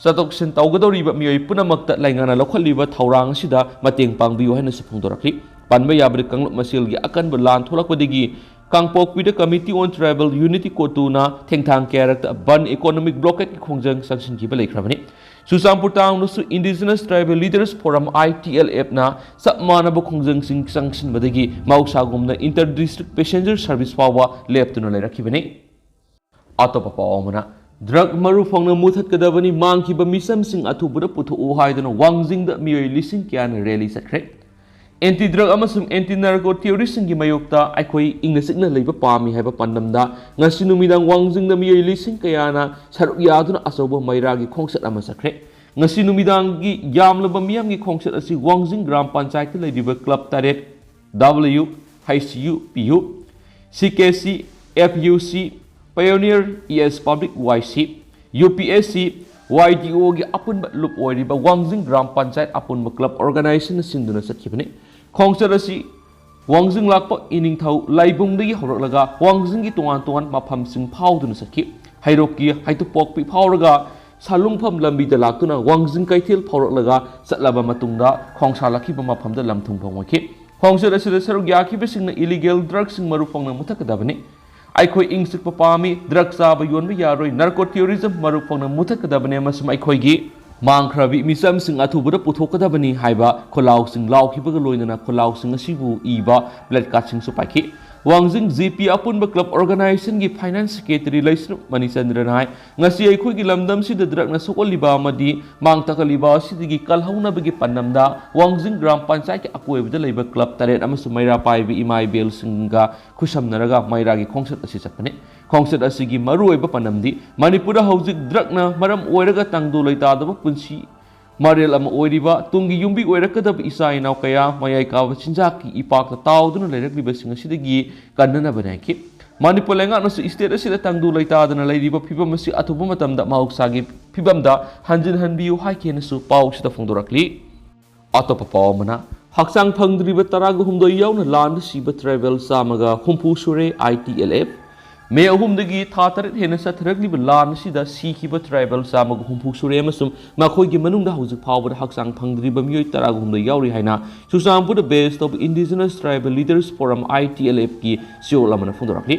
ꯆꯠꯊꯣꯛ ꯆꯠꯁꯤꯟ ꯇꯧꯒꯗꯧꯔꯤꯕ ꯃꯤꯑꯣꯏ ꯄꯨꯝꯅꯃꯛꯇ ꯂꯩꯉꯥꯛꯅ ꯂꯧꯈꯠꯂꯤꯕ ꯊꯧꯔꯥꯡ ꯑꯁꯤꯗ ꯃꯇꯦꯡ ꯄꯥꯡꯕꯤꯌꯨ ꯍꯥꯏꯅꯁꯨ ꯐꯣꯡꯗꯣꯔꯛꯂꯤ꯫ ꯄꯟꯕ ꯌꯥꯕꯗꯤ, ꯀꯥꯡꯂꯨꯞ ꯃꯁꯦꯜꯒꯤ ꯑꯀꯟꯕ ꯂꯥꯟ ꯊꯣꯛꯂꯛꯄꯗꯒꯤ ꯀꯥꯡꯄꯣꯛꯄꯤꯗ Committee on Tribal Unity ꯀꯣꯇꯨꯅ ꯊꯦꯡꯊꯥꯡ ꯀꯌꯥꯔꯛꯇ ban, economic blockade ꯀꯤ ꯈꯣꯡꯖꯪ ꯆꯪꯁꯤꯟꯈꯤꯕ ꯂꯩꯈ꯭ꯔꯕꯅꯤ꯫ Churachandpur ꯇꯥꯎꯟꯗꯁꯨ Indigenous Tribal Leaders Forum, I T L F ꯅ ꯆꯞ ꯃꯥꯟꯅꯕ ꯈꯣꯡꯖꯪꯁꯤꯡ ꯆꯪꯁꯤꯟꯕꯗꯒꯤ ꯃꯍꯧꯁꯥꯒꯨꯝꯅ inter district passenger service ꯐꯥꯎꯕ ꯂꯦꯞꯇꯨꯅ ꯂꯩꯔꯛꯈꯤꯕꯅꯤ꯫ ꯑꯇꯣꯞꯄ ꯄꯥꯎ ꯑꯃꯅ, ꯗ꯭ꯔꯒ ꯃꯔꯨ ꯐꯪꯅ ꯃꯨꯊꯠꯀꯗꯕꯅꯤ, ꯃꯥꯡꯈꯤꯕ ꯃꯤꯆꯝꯁꯤꯡ ꯑꯊꯨꯕꯗ ꯄꯨꯊꯣꯛꯎ ꯍꯥꯏꯗꯨꯅ ꯋꯥꯡꯖꯤꯡꯗ ꯃꯤꯑꯣꯏ ꯂꯤꯁꯤꯡ ꯀꯌꯥꯅ ꯔꯦꯂꯤ ꯆꯠꯈ꯭ꯔꯦ꯫ ꯑꯦꯟꯇꯤ ꯗ꯭ꯔꯒ ꯑꯃꯁꯨꯡ ꯑꯦꯟꯇꯤ ꯅꯥꯔꯀꯣ ꯊꯤꯑꯣꯔꯤꯁꯤꯡꯒꯤ ꯃꯥꯌꯣꯛꯇ ꯑꯩꯈꯣꯏ ꯏꯪꯅ ꯆꯤꯛꯅ ꯂꯩꯕ ꯄꯥꯝꯃꯤ ꯍꯥꯏꯕ ꯄꯥꯟꯗꯝꯗ ꯉꯁꯤ ꯅꯨꯃꯤꯗꯥꯡ ꯋꯥꯡꯖꯤꯡꯗ ꯃꯤꯑꯣꯏ ꯂꯤꯁꯤꯡ ꯀꯌꯥꯅ ꯁꯔꯨꯛ ꯌꯥꯗꯨꯅ ꯑꯆꯧꯕ ꯃꯩꯔꯥꯒꯤ ꯈꯣꯡꯆꯠ ꯑꯃ ꯆꯠꯈ꯭ꯔꯦ꯫ ꯉꯁꯤ ꯅꯨꯃꯤꯗꯥꯡꯒꯤ ꯌꯥꯝꯂꯕ ꯃꯤꯌꯥꯝꯒꯤ ꯈꯣꯡꯆꯠ ꯑꯁꯤ ꯋꯥꯡꯖꯤꯡ ꯒ꯭ꯔꯥꯝ ꯄꯟꯆꯥꯌꯠꯇ ꯂꯩꯔꯤꯕ ꯀ꯭ꯂꯕ ꯇꯔꯦꯠ, W H U P U, C K C, F U C, Pioneer E S Public Y C, U P S C, Y D O ꯒꯤ ꯑꯄꯨꯟꯕ ꯂꯨꯞ ꯑꯣꯏꯔꯤꯕ ꯋꯥꯡꯖꯤꯡ ꯒ꯭ꯔꯥꯝ ꯄꯟꯆꯥꯌꯠ ꯑꯄꯨꯟꯕ ꯀ꯭ꯂꯕ ꯑꯣꯔꯒꯅꯥꯏꯖꯦꯁꯟꯅ ꯁꯤꯟꯗꯨꯅ ꯆꯠꯈꯤꯕꯅꯤ꯫ ꯈꯣꯡꯆꯠ ꯑꯁꯤ ꯋꯥꯡꯖꯤꯡ ꯂꯥꯛꯄ ꯏꯅꯤꯡꯊꯧ ꯂꯥꯏꯕꯨꯡꯗꯒꯤ ꯍꯧꯔꯛꯂꯒ ꯋꯥꯡꯖꯤꯡꯒꯤ ꯇꯣꯉꯥꯟ ꯇꯣꯉꯥꯟ ꯃꯐꯝꯁꯤꯡ ꯐꯥꯎꯗꯨꯅ ꯆꯠꯈꯤ꯫ ꯍꯩꯔꯣꯛꯀꯤ ꯍꯩꯇꯨꯄꯣꯛꯄꯤ ꯐꯥꯎꯔꯒ ꯁꯥꯂꯨꯡꯐꯝ ꯂꯝꯕꯤꯗ ꯂꯥꯛꯇꯨꯅ ꯋꯥꯡꯖꯤꯡ ꯀꯩꯊꯦꯜ ꯐꯥꯎꯔꯛꯂꯒ ꯆꯠꯂꯕ ꯃꯇꯨꯡꯗ ꯈꯣꯡꯁꯥꯜꯂꯛꯈꯤꯕ ꯃꯐꯝꯗ ꯂꯝ ꯊꯨꯡꯐꯝ ꯑꯣꯏꯈꯤ꯫ ꯈꯣꯡꯆꯠ ꯑꯁꯤꯗ ꯁꯔꯨꯛ ꯌꯥꯈꯤꯕꯁꯤꯡꯅ ꯏꯂꯤꯒꯦꯜ ꯗ꯭ꯔꯒꯁꯤꯡ ꯃꯔꯨ ꯐꯪꯅ ꯃꯨꯊꯠꯀꯗꯕꯅꯤ꯫ ꯑꯩꯈꯣꯏ ꯏꯪ ꯆꯤꯛꯄ ꯄꯥꯝꯃꯤ, ꯗ꯭ꯔꯒ ꯆꯥꯕ ꯌꯣꯟꯕ ꯌꯥꯔꯣꯏ, ꯅꯥꯔꯀꯣ ꯇꯦꯔꯣꯔꯤꯖꯝ ꯃꯔꯨ ꯐꯪꯅ ꯃꯨꯊꯠꯀꯗꯕꯅꯤ ꯑꯃꯁꯨꯡ ꯑꯩꯈꯣꯏꯒꯤ ꯃꯥꯡꯈ꯭ꯔꯕꯤ ꯃꯤꯆꯝꯁꯤꯡ ꯑꯊꯨꯕꯗ ꯄꯨꯊꯣꯛꯀꯗꯕꯅꯤ ꯍꯥꯏꯕ ꯈꯣꯜꯂꯥꯎꯁꯤꯡ ꯂꯥꯎꯈꯤꯕꯒ ꯂꯣꯏꯅꯅ ꯈꯣꯜꯂꯥꯎꯁꯤꯡ ꯑꯁꯤꯕꯨ ꯏꯕ ꯄ꯭ꯂꯦꯀꯥꯔꯗꯁꯤꯡꯁꯨ ꯄꯥꯏꯈꯤ꯫ ꯋꯥꯡꯖꯤꯡ ꯖꯤ ꯄꯤ ꯑꯄꯨꯟꯕ ꯀ꯭ꯂꯕ ꯑꯣꯔꯒꯅꯥꯏꯖꯦꯁꯟꯒꯤ ꯐꯥꯏꯅꯥꯟꯁ ꯁꯦꯀ꯭ꯔꯦꯇꯔꯤ ꯂꯩꯁ꯭ꯔꯨꯞ ꯃꯅꯤꯆꯟꯗ꯭ꯔꯅ ꯍꯥꯏ, ꯉꯁꯤ ꯑꯩꯈꯣꯏꯒꯤ ꯂꯝꯗꯝꯁꯤꯗ ꯗ꯭ꯔꯒꯅ ꯁꯣꯛꯍꯜꯂꯤꯕ ꯑꯃꯗꯤ ꯃꯥꯡ ꯇꯥꯛꯍꯜꯂꯤꯕ ꯑꯁꯤꯗꯒꯤ ꯀꯜꯍꯧꯅꯕꯒꯤ ꯄꯥꯟꯗꯝꯗ ꯋꯥꯡꯖꯤꯡ ꯒ꯭ꯔꯥꯝ ꯄꯟꯆꯥꯌꯠꯀꯤ ꯑꯀꯣꯏꯕꯗ ꯂꯩꯕ ꯀ꯭ꯂꯕ ꯇꯔꯦꯠ ꯑꯃꯁꯨꯡ ꯃꯩꯔꯥ ꯄꯥꯏꯕꯤ ꯏꯃꯥ ꯏꯕꯦꯜꯁꯤꯡꯒ ꯈꯨꯠꯁꯝꯅꯔꯒ ꯃꯩꯔꯥꯒꯤ ꯈꯣꯡꯆꯠ ꯑꯁꯤ ꯆꯠꯄꯅꯤ꯫ ꯈꯣꯡꯆꯠ ꯑꯁꯤꯒꯤ ꯃꯔꯨꯑꯣꯏꯕ ꯄꯥꯟꯗꯝꯗꯤ ꯃꯅꯤꯄꯨꯔꯗ ꯍꯧꯖꯤꯛ ꯗ꯭ꯔꯒꯅ ꯃꯔꯝ ꯑꯣꯏꯔꯒ ꯇꯪꯗꯨ ꯂꯩꯇꯥꯗꯕ ꯄꯨꯟꯁꯤ ꯃꯔꯦꯜ ꯑꯃ ꯑꯣꯏꯔꯤꯕ ꯇꯨꯡꯒꯤ ꯌꯨꯝꯕꯤ ꯑꯣꯏꯔꯛꯀꯗꯕ ꯏꯆꯥ ꯏꯅꯥꯎ ꯀꯌꯥ ꯃꯌꯥꯏ ꯀꯥꯕ ꯆꯤꯟꯖꯥꯛꯀꯤ ꯏꯄꯥꯛꯇ ꯇꯥꯎꯗꯨꯅ ꯂꯩꯔꯛꯂꯤꯕꯁꯤꯡ ꯑꯁꯤꯗꯒꯤ ꯀꯟꯅꯅꯕꯅꯤ ꯍꯥꯏꯈꯤ꯫ ꯃꯅꯤꯄꯨꯔ ꯂꯩꯉꯥꯛꯅꯁꯨ ꯁ꯭ꯇꯦꯠ ꯑꯁꯤꯗ ꯇꯪꯗꯨ ꯂꯩꯇꯥꯗꯅ ꯂꯩꯔꯤꯕ ꯐꯤꯕꯝ ꯑꯁꯤ ꯑꯊꯨꯕ ꯃꯇꯝꯗ ꯃꯍꯧꯁꯥꯒꯤ ꯐꯤꯕꯝꯗ ꯍꯟꯖꯤꯟꯍꯟꯕꯤꯌꯨ ꯍꯥꯏꯈꯤꯅꯁꯨ ꯄꯥꯎꯁꯤꯗ ꯐꯣꯡꯗꯣꯔꯛꯂꯤ꯫ ꯑꯇꯣꯞꯄ ꯄꯥꯎ ꯑꯃꯅ, ꯍꯛꯆꯥꯡ ꯐꯪꯗ꯭ꯔꯤꯕ ꯇꯔꯥꯒ ꯍꯨꯝꯗꯣꯏ ꯌꯥꯎꯅ ꯂꯥꯟꯗ ꯁꯤꯕ ꯇ꯭ꯔꯥꯏꯕꯦꯜ ꯆꯥꯝꯃꯒ ꯍꯨꯝꯐꯨ ꯁꯨꯔꯦ꯫ ꯑꯥꯏ ꯇꯤ ꯑꯦꯜ ꯑꯦꯐ꯫ ꯃꯦ ꯑꯍꯨꯝꯗꯒꯤ ꯊꯥ ꯇꯔꯦꯠ ꯍꯦꯟꯅ ꯆꯠꯊꯔꯛꯂꯤꯕ ꯂꯥꯟ ꯑꯁꯤꯗ ꯁꯤꯈꯤꯕ ꯇ꯭ꯔꯥꯏꯕꯦꯜ ꯆꯥꯝꯃꯒ ꯍꯨꯝꯐꯨ ꯁꯨꯔꯦ ꯑꯃꯁꯨꯡ ꯃꯈꯣꯏꯒꯤ ꯃꯅꯨꯡꯗ ꯍꯧꯖꯤꯛ ꯐꯥꯎꯕꯗ ꯍꯛꯆꯥꯡ ꯐꯪꯗ꯭ꯔꯤꯕ ꯃꯤꯑꯣꯏ ꯇꯔꯥꯒ ꯍꯨꯝꯗꯣꯏ ꯌꯥꯎꯔꯤ ꯍꯥꯏꯅ ꯆꯨꯔꯆꯥꯟꯄꯨꯔꯗ ꯕꯦꯁ ꯇꯧꯕ ꯏꯟꯗꯤꯖꯤꯅꯁ ꯇ꯭ꯔꯥꯏꯕꯦꯜ ꯂꯤꯗꯔꯁ ꯐꯣꯔꯝ, ꯑꯥꯏ ꯇꯤ ꯑꯦꯜ ꯑꯦꯐꯀꯤ ꯆꯦꯔꯣꯜ ꯑꯃꯅ ꯐꯣꯡꯗꯣꯔꯛꯂꯤ꯫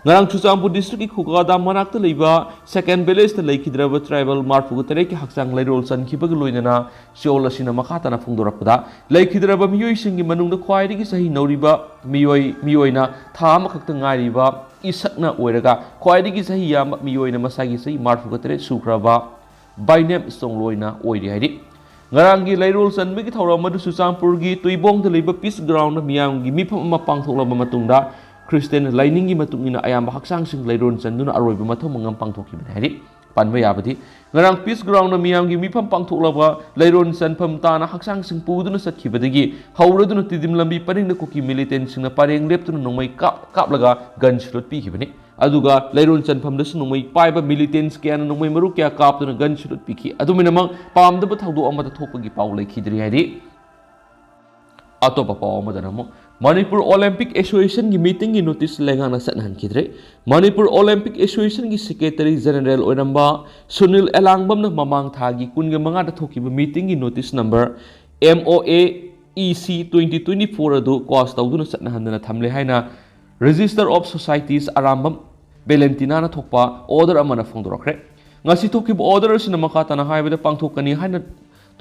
ꯉꯔꯥꯡ ꯆꯨꯔꯆꯥꯟꯄꯨꯔ ꯗꯤꯁꯇ꯭ꯔꯤꯛꯀꯤ ꯈꯨꯒꯥꯗꯥꯝ ꯃꯅꯥꯛꯇ ꯂꯩꯕ ꯁꯦꯀꯦꯟ ꯚꯤꯂꯦꯖꯇ ꯂꯩꯈꯤꯗ꯭ꯔꯕ ꯇ꯭ꯔꯥꯏꯕꯦꯜ ꯃꯔꯤꯐꯨꯒ ꯇꯔꯦꯠꯀꯤ ꯍꯛꯆꯥꯡ ꯂꯩꯔꯣꯜ ꯆꯟꯈꯤꯕꯒ ꯂꯣꯏꯅꯅ ꯆꯦꯔꯣꯜ ꯑꯁꯤꯅ ꯃꯈꯥ ꯇꯥꯅ ꯐꯣꯡꯗꯣꯔꯛꯄꯗ, ꯂꯩꯈꯤꯗ꯭ꯔꯕ ꯃꯤꯑꯣꯏꯁꯤꯡꯒꯤ ꯃꯅꯨꯡꯗ ꯈ꯭ꯋꯥꯏꯗꯒꯤ ꯆꯍꯤ ꯅꯧꯔꯤꯕ ꯃꯤꯑꯣꯏ, ꯃꯤꯑꯣꯏꯅ ꯊꯥ ꯑꯃꯈꯛꯇ ꯉꯥꯏꯔꯤꯕ ꯏꯁꯛꯅ ꯑꯣꯏꯔꯒ, ꯈ꯭ꯋꯥꯏꯗꯒꯤ ꯆꯍꯤ ꯌꯥꯝꯕ ꯃꯤꯑꯣꯏꯅ ꯃꯁꯥꯒꯤ ꯆꯍꯤ ꯃꯔꯤꯐꯨꯒ ꯇꯔꯦꯠ ꯁꯨꯈ꯭ꯔꯕ ꯕꯥꯏꯅꯦꯝ ꯆꯣꯡꯂꯣꯏꯅ ꯑꯣꯏꯔꯤ ꯍꯥꯏꯔꯤ꯫ ꯉꯔꯥꯡꯒꯤ ꯂꯩꯔꯣꯜ ꯆꯟꯕꯒꯤ ꯊꯧꯔꯝ ꯑꯗꯨ ꯆꯨꯔꯆꯥꯟꯄꯨꯔꯒꯤ ꯇꯨꯏꯕꯣꯡꯗ ꯂꯩꯕ ꯄꯤꯁ ꯒ꯭ꯔꯥꯎꯟꯗ ꯃꯤꯌꯥꯝꯒꯤ ꯃꯤꯐꯝ ꯑꯃ ꯄꯥꯡꯊꯣꯛꯂꯕ ꯃꯇꯨꯡꯗ, ꯈ꯭ꯔꯤꯁꯇꯤꯌꯥꯟ ꯂꯥꯏꯅꯤꯡꯒꯤ ꯃꯇꯨꯡ ꯏꯟꯅ ꯑꯌꯥꯝꯕ ꯍꯛꯆꯥꯡꯁꯤꯡ ꯂꯩꯔꯣꯜ ꯆꯟꯗꯨꯅ ꯑꯔꯣꯏꯕ ꯃꯊꯧ ꯃꯉꯝ ꯄꯥꯡꯊꯣꯛꯈꯤꯕꯅꯤ ꯍꯥꯏꯔꯤ꯫ ꯄꯟꯕ ꯌꯥꯕꯗꯤ, ꯉꯔꯥꯡ ꯄꯤꯁ ꯒ꯭ꯔꯥꯎꯟꯗ ꯃꯤꯌꯥꯝꯒꯤ ꯃꯤꯐꯝ ꯄꯥꯡꯊꯣꯛꯂꯕ ꯂꯩꯔꯣꯟ ꯆꯟꯐꯝ ꯇꯥꯅ ꯍꯛꯆꯥꯡꯁꯤꯡ ꯄꯨꯗꯨꯅ ꯆꯠꯈꯤꯕꯗꯒꯤ ꯍꯧꯔꯗꯨꯅ ꯇꯤꯗꯤꯝ ꯂꯝꯕꯤ ꯄꯔꯤꯡꯗ ꯀꯨꯀꯤ ꯃꯤꯂꯤꯇꯦꯟꯁꯤꯡꯅ ꯄꯔꯦꯡ ꯂꯦꯞꯇꯨꯅ ꯅꯣꯡꯃꯩ ꯀꯥꯞ ꯀꯥꯞꯂꯒ ꯒꯟ ꯁꯦꯂꯨꯠ ꯄꯤꯈꯤꯕꯅꯤ꯫ ꯑꯗꯨꯒ ꯂꯩꯔꯣꯟ ꯆꯟꯐꯝꯗꯁꯨ ꯅꯣꯡꯃꯩ ꯄꯥꯏꯕ ꯃꯤꯂꯤꯇꯦꯟꯁ ꯀꯌꯥꯅ ꯅꯣꯡꯃꯩ ꯃꯔꯨ ꯀꯌꯥ ꯀꯥꯞꯇꯨꯅ ꯒꯟ ꯁꯦꯂꯨꯠ ꯄꯤꯈꯤ꯫ ꯑꯗꯨꯃꯥꯏꯅꯃꯛ ꯄꯥꯝꯗꯕ ꯊꯧꯗꯣꯛ ꯑꯃꯠꯇ ꯊꯣꯛꯄꯒꯤ ꯄꯥꯎ ꯂꯩꯈꯤꯗ꯭ꯔꯤ ꯍꯥꯏꯔꯤ꯫ ꯑꯇꯣꯞꯄ ꯄꯥꯎ ꯑꯃꯗꯅ ꯑꯃꯨꯛ ꯃꯅꯤꯄꯨꯔ ꯑꯣꯂꯦꯝꯄꯤꯛ ꯑꯦꯁꯣꯁꯤꯌꯦꯁꯟꯒꯤ ꯃꯤꯇꯤꯡꯒꯤ ꯅꯣꯇꯤꯁ ꯂꯩꯉꯥꯛꯅ ꯆꯠꯅꯍꯟꯈꯤꯗ꯭ꯔꯦ꯫ ꯃꯅꯤꯄꯨꯔ ꯑꯣꯂꯦꯝꯄꯤꯛ ꯑꯦꯁꯣꯁꯤꯌꯦꯁꯟꯒꯤ ꯁꯦꯀ꯭ꯔꯦꯇꯔꯤ ꯖꯦꯅꯔꯦꯜ ꯑꯣꯏꯔꯝꯕ ꯁꯨꯅꯤꯜ ꯑꯦꯂꯥꯡꯕꯝꯅ ꯃꯃꯥꯡ ꯊꯥꯒꯤ ꯀꯨꯟꯒ ꯃꯉꯥꯗ ꯊꯣꯛꯈꯤꯕ ꯃꯤꯇꯤꯡꯒꯤ notice number M O A E C twenty twenty four ꯑꯗꯨ ꯀ꯭ꯋꯥꯁ ꯇꯧꯗꯨꯅ ꯆꯠꯅꯍꯟꯗꯅ ꯊꯝꯂꯦ ꯍꯥꯏꯅ Register of Societies ꯑꯔꯥꯝꯕꯝ ꯕꯦꯂꯦꯟꯇꯤꯅꯥꯅ ꯊꯣꯛꯄ ꯑꯣꯔꯗꯔ ꯑꯃꯅ ꯐꯣꯡꯗꯣꯔꯛꯈ꯭ꯔꯦ꯫ ꯉꯁꯤ ꯊꯣꯛꯈꯤꯕ ꯑꯣꯔꯗꯔ ꯑꯁꯤꯅ ꯃꯈꯥ ꯇꯥꯅ ꯍꯥꯏꯕꯗ ꯄꯥꯡꯊꯣꯛꯀꯅꯤ ꯍꯥꯏꯅ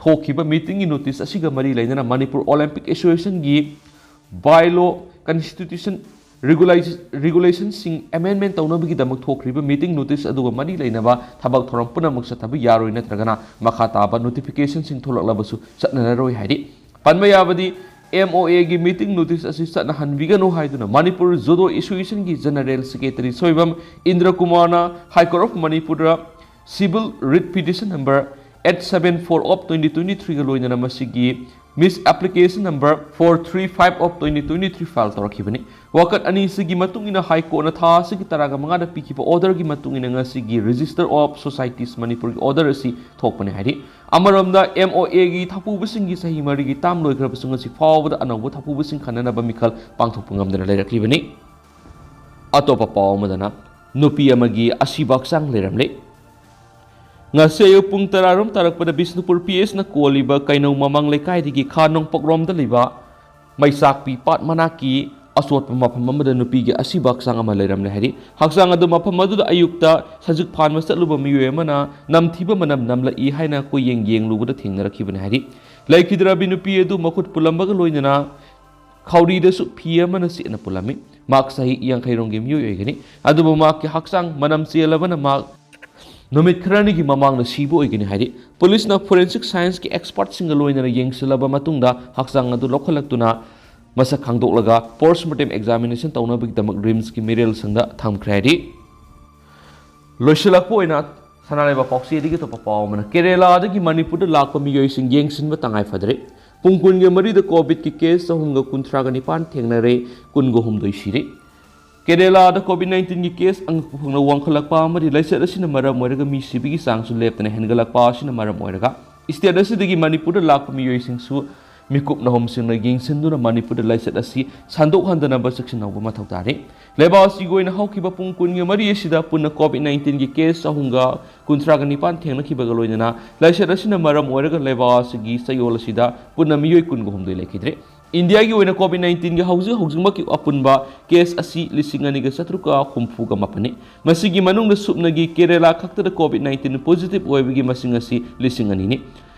ꯊꯣꯛꯈꯤꯕ ꯃꯤꯇꯤꯡꯒꯤ ꯅꯣꯇꯤꯁ ꯑꯁꯤꯒ ꯃꯔꯤ ꯂꯩꯅꯅ ꯃꯅꯤꯄꯨꯔ ꯑꯣꯂꯦꯝꯄꯤꯛ ꯑꯦꯁꯣꯁꯤꯌꯦꯁꯟꯒꯤ ꯕꯥꯏꯂꯣ, ꯀꯟꯁꯇꯤꯇ꯭ꯌꯨꯁꯟ, ꯔꯤꯒꯨꯂꯥꯏ-, ꯔꯤꯒꯨꯂꯦꯁꯟꯁꯤꯡ ꯑꯦꯃꯦꯟꯃꯦꯟ ꯇꯧꯅꯕꯒꯤꯗꯃꯛ ꯊꯣꯛꯈ꯭ꯔꯤꯕ ꯃꯤꯇꯤꯡ ꯅꯣꯇꯤꯁ ꯑꯗꯨꯒ ꯃꯔꯤ ꯂꯩꯅꯕ ꯊꯕꯛ ꯊꯧꯔꯝ ꯄꯨꯝꯅꯃꯛ ꯆꯠꯊꯕ ꯌꯥꯔꯣꯏ ꯅꯠꯇ꯭ꯔꯒꯅ ꯃꯈꯥ ꯇꯥꯕ ꯅꯣꯇꯤꯐꯤꯀꯦꯁꯟꯁꯤꯡ ꯊꯣꯛꯂꯛꯂꯕꯁꯨ ꯆꯠꯅꯔꯔꯣꯏ ꯍꯥꯏꯔꯤ꯫ ꯄꯟꯕ ꯌꯥꯕꯗꯤ, M O A ꯒꯤ ꯃꯤꯇꯤꯡ ꯅꯣꯇꯤꯁ ꯑꯁꯤ ꯆꯠꯅꯍꯟꯕꯤꯒꯅꯨ ꯍꯥꯏꯗꯨꯅ ꯃꯅꯤꯄꯨꯔ ꯖꯨꯗꯣ ꯑꯦꯁꯣꯁꯤꯌꯦꯁꯟꯒꯤ ꯖꯦꯅꯔꯦꯜ ꯁꯦꯀ꯭ꯔꯦꯇꯔꯤ ꯁꯣꯏꯕꯝ ꯏꯟꯗ꯭ꯔ ꯀꯨꯃꯥꯔꯅ ꯍꯥꯏ ꯀꯣꯔꯠ ꯑꯣꯐ ꯃꯅꯤꯄꯨꯔꯗ civil writ petition number eight seven four of twenty twenty three ꯒ ꯂꯣꯏꯅꯅ ꯃꯁꯤꯒꯤ misapplication number four three five of twenty twenty three file ꯇꯧꯔꯛꯈꯤꯕꯅꯤ꯫ ꯋꯥꯀꯠ ꯑꯅꯤꯁꯤꯒꯤ ꯃꯇꯨꯡ ꯏꯟꯅ ꯍꯥꯏ ꯀꯣꯔꯠꯅ ꯊꯥ ꯑꯁꯤꯒꯤ ꯇꯔꯥꯒ ꯃꯉꯥꯗ ꯄꯤꯈꯤꯕ ꯑꯣꯔꯗꯔꯒꯤ ꯃꯇꯨꯡ ꯏꯟꯅ ꯉꯁꯤꯒꯤ Register of Societies ꯃꯅꯤꯄꯨꯔꯒꯤ ꯑꯣꯔꯗꯔ ꯑꯁꯤ ꯊꯣꯛꯄꯅꯤ ꯍꯥꯏꯔꯤ꯫ ꯑꯃꯔꯣꯝꯗ, M O A ꯒꯤ ꯊꯧꯄꯨꯕꯁꯤꯡꯒꯤ ꯆꯍꯤ ꯃꯔꯤꯒꯤ ꯇꯥꯝ ꯂꯣꯏꯈ꯭ꯔꯕꯁꯨ ꯉꯁꯤ ꯐꯥꯎꯕꯗ ꯑꯅꯧꯕ ꯊꯧꯄꯨꯕꯁꯤꯡ ꯈꯟꯅꯅꯕ ꯃꯤꯈꯜ ꯄꯥꯡꯊꯣꯛꯄ ꯉꯝꯗꯅ ꯂꯩꯔꯛꯂꯤꯕꯅꯤ꯫ ꯑꯇꯣꯞꯄ ꯄꯥꯎ ꯑꯃꯗꯅ, ꯅꯨꯄꯤ ꯑꯃꯒꯤ ꯑꯁꯤꯕ ꯍꯛꯆꯥꯡ ꯂꯩꯔꯝꯂꯦ꯫ ꯉꯁꯤ ꯑꯌꯨꯛ ꯄꯨꯡ ꯇꯔꯥ ꯔꯣꯝ ꯇꯥꯔꯛꯄꯗ ꯕꯤꯁꯅꯨꯄꯨꯔ P S ꯅ ꯀꯣꯜꯂꯤꯕ ꯀꯩꯅꯧ ꯃꯃꯥꯡ ꯂꯩꯀꯥꯏꯗꯒꯤ ꯈꯥ ꯅꯣꯡꯄꯣꯛꯂꯣꯝꯗ ꯂꯩꯕ ꯃꯩꯆꯥꯛꯄꯤ ꯄꯥꯠ ꯃꯅꯥꯛꯀꯤ ꯑꯆꯣꯠꯄ ꯃꯐꯝ ꯑꯃꯗ ꯅꯨꯄꯤꯒꯤ ꯑꯁꯤꯕ ꯍꯛꯆꯥꯡ ꯑꯃ ꯂꯩꯔꯝꯂꯦ ꯍꯥꯏꯔꯤ꯫ ꯍꯛꯆꯥꯡ ꯑꯗꯨ ꯃꯐꯝ ꯑꯗꯨꯗ ꯑꯌꯨꯛꯇ ꯁꯖꯤꯛ ꯐꯥꯟꯕ ꯆꯠꯂꯨꯕ ꯃꯤꯑꯣꯏ ꯑꯃꯅ ꯅꯝꯊꯤꯕ ꯃꯅꯝ ꯅꯝꯂꯛꯏ ꯍꯥꯏꯅ ꯀꯣꯏꯌꯦꯡ ꯌꯦꯡꯂꯨꯕꯗ ꯊꯦꯡꯅꯔꯛꯈꯤꯕꯅꯤ ꯍꯥꯏꯔꯤ꯫ ꯂꯩꯈꯤꯗ꯭ꯔꯕꯤ ꯅꯨꯄꯤ ꯑꯗꯨ ꯃꯈꯨꯠ ꯄꯨꯜꯂꯝꯕꯒ ꯂꯣꯏꯅꯅ ꯈꯧꯔꯤꯗꯁꯨ ꯐꯤ ꯑꯃꯅ ꯆꯦꯠꯅ ꯄꯨꯜꯂꯝꯃꯤ꯫ ꯃꯍꯥꯛ ꯆꯍꯤ ꯌꯥꯡꯈꯩ ꯔꯣꯝꯒꯤ ꯃꯤꯑꯣꯏ ꯑꯣꯏꯒꯅꯤ꯫ ꯑꯗꯨꯕꯨ ꯃꯍꯥꯛꯀꯤ ꯍꯛꯆꯥꯡ ꯃꯅꯝ ꯆꯦꯜꯂꯕꯅ ꯃꯍꯥꯛ ꯅꯨꯃꯤꯠ ꯈꯔꯅꯤꯒꯤ ꯃꯃꯥꯡꯗ ꯁꯤꯕ ꯑꯣꯏꯒꯅꯤ ꯍꯥꯏꯔꯤ꯫ ꯄꯨꯂꯤꯁꯅ forensic science ꯀꯤ expert ꯁꯤꯡꯒ ꯂꯣꯏꯅꯅ ꯌꯦꯡꯁꯤꯜꯂꯕ ꯃꯇꯨꯡꯗ ꯍꯛꯆꯥꯡ ꯑꯗꯨ ꯂꯧꯈꯠꯂꯛꯇꯨꯅ ꯃꯁꯛ ꯈꯪꯗꯣꯛꯂꯒ post mortem examination ꯇꯧꯅꯕꯒꯤꯗꯃꯛ RIMS ꯀꯤ ꯃꯤꯔꯦꯜ ꯁꯪꯗ ꯊꯝꯈ꯭ꯔꯦ ꯍꯥꯏꯔꯤ꯫ ꯂꯣꯏꯁꯤꯜꯂꯛꯄ ꯑꯣꯏꯅ ꯁꯅꯥ ꯂꯩꯕꯥꯛ ꯄꯥꯎꯆꯦꯗꯒꯤ ꯑꯇꯣꯞꯄ ꯄꯥꯎ ꯑꯃꯅ, ꯀꯦꯔꯦꯂꯥꯗꯒꯤ ꯃꯅꯤꯄꯨꯔꯗ ꯂꯥꯛꯄ ꯃꯤꯑꯣꯏꯁꯤꯡ ꯌꯦꯡꯁꯤꯟꯕ ꯇꯉꯥꯏ ꯐꯗ꯭ꯔꯦ꯫ ꯄꯨꯡ ꯀꯨꯟꯒ ꯃꯔꯤꯗ ꯀꯣꯚꯤꯗꯀꯤ ꯀꯦꯁ ꯆꯍꯨꯝꯒ ꯀꯨꯟꯊ꯭ꯔꯥꯒ ꯅꯤꯄꯥꯟ ꯊꯦꯡꯅꯔꯦ, ꯀꯨꯟꯒ ꯍꯨꯝꯗꯣꯏ ꯁꯤꯔꯦ꯫ ꯀꯦꯔꯦꯂꯥꯗ ꯀꯣꯚꯤꯗ ꯅꯥꯏꯟꯇꯤꯟꯒꯤ ꯀꯦꯁ ꯑꯉꯛꯄ ꯐꯪꯅ ꯋꯥꯡꯈꯠꯂꯛꯄ ꯑꯃꯗꯤ ꯂꯥꯏꯆꯠ ꯑꯁꯤꯅ ꯃꯔꯝ ꯑꯣꯏꯔꯒ ꯃꯤ ꯁꯤꯕꯒꯤ ꯆꯥꯡꯁꯨ ꯂꯦꯞꯇꯅ ꯍꯦꯟꯒꯠꯂꯛꯄ ꯑꯁꯤꯅ ꯃꯔꯝ ꯑꯣꯏꯔꯒ, ꯁ꯭ꯇꯦꯠ ꯑꯁꯤꯗꯒꯤ ꯃꯅꯤꯄꯨꯔꯗ ꯂꯥꯛꯄ ꯃꯤꯑꯣꯏꯁꯤꯡꯁꯨ ꯃꯤꯀꯨꯞ ꯅꯍꯨꯝꯁꯤꯡꯅ ꯌꯦꯡꯁꯤꯟꯗꯨꯅ ꯃꯅꯤꯄꯨꯔꯗ ꯂꯥꯏꯆꯠ ꯑꯁꯤ ꯁꯟꯗꯣꯛꯍꯟꯗꯅꯕ ꯆꯦꯛꯁꯤꯟꯍꯧꯕ ꯃꯊꯧ ꯇꯥꯔꯤ꯫ ꯂꯩꯕꯥꯛ ꯑꯁꯤꯒꯤ ꯑꯣꯏꯅ ꯍꯧꯈꯤꯕ ꯄꯨꯡ ꯀꯨꯟꯒ ꯃꯔꯤ ꯑꯁꯤꯗ ꯄꯨꯟꯅ ꯀꯣꯚꯤꯗ ꯅꯥꯏꯟꯇꯤꯟꯒꯤ ꯀꯦꯁ ꯆꯍꯨꯝꯒ ꯀꯨꯟꯊ꯭ꯔꯥꯒ ꯅꯤꯄꯥꯟ ꯊꯦꯡꯅꯈꯤꯕꯒ ꯂꯣꯏꯅꯅ ꯂꯥꯏꯆꯠ ꯑꯁꯤꯅ ꯃꯔꯝ ꯑꯣꯏꯔꯒ ꯂꯩꯕꯥꯛ ꯑꯁꯤꯒꯤ ꯆꯌꯣꯜ ꯑꯁꯤꯗ ꯄꯨꯟꯅ ꯃꯤꯑꯣꯏ ꯀꯨꯟꯒ ꯍꯨꯝꯗꯣꯏ ꯂꯩꯈꯤꯗ꯭ꯔꯦ꯫ ꯏꯟꯗꯤꯌꯥꯒꯤ ꯑꯣꯏꯅ ꯀꯣꯚꯤꯗ ꯅꯥꯏꯟꯇꯤꯟꯒꯤ ꯍꯧꯖꯤꯛ ꯍꯧꯖꯤꯛꯃꯛꯀꯤ ꯑꯄꯨꯟꯕ ꯀꯦꯁ ꯑꯁꯤ ꯂꯤꯁꯤꯡ ꯑꯅꯤꯒ ꯆꯥꯇ꯭ꯔꯨꯛꯀ ꯍꯨꯝꯐꯨꯒ ꯃꯥꯄꯟꯅꯤ꯫ ꯃꯁꯤꯒꯤ ꯃꯅꯨꯡꯗ ꯁꯨꯞꯅꯒꯤ ꯀꯦꯔꯦꯂꯥ ꯈꯛꯇꯗ ꯀꯣꯚꯤꯗ ꯅꯥꯏꯟꯇꯤꯟ ꯄꯣꯖꯤꯇꯤꯚ ꯑꯣꯏꯕꯒꯤ ꯃꯁꯤꯡ ꯑꯁꯤ ꯂꯤꯁꯤꯡ ꯑꯅꯤꯅꯤ꯫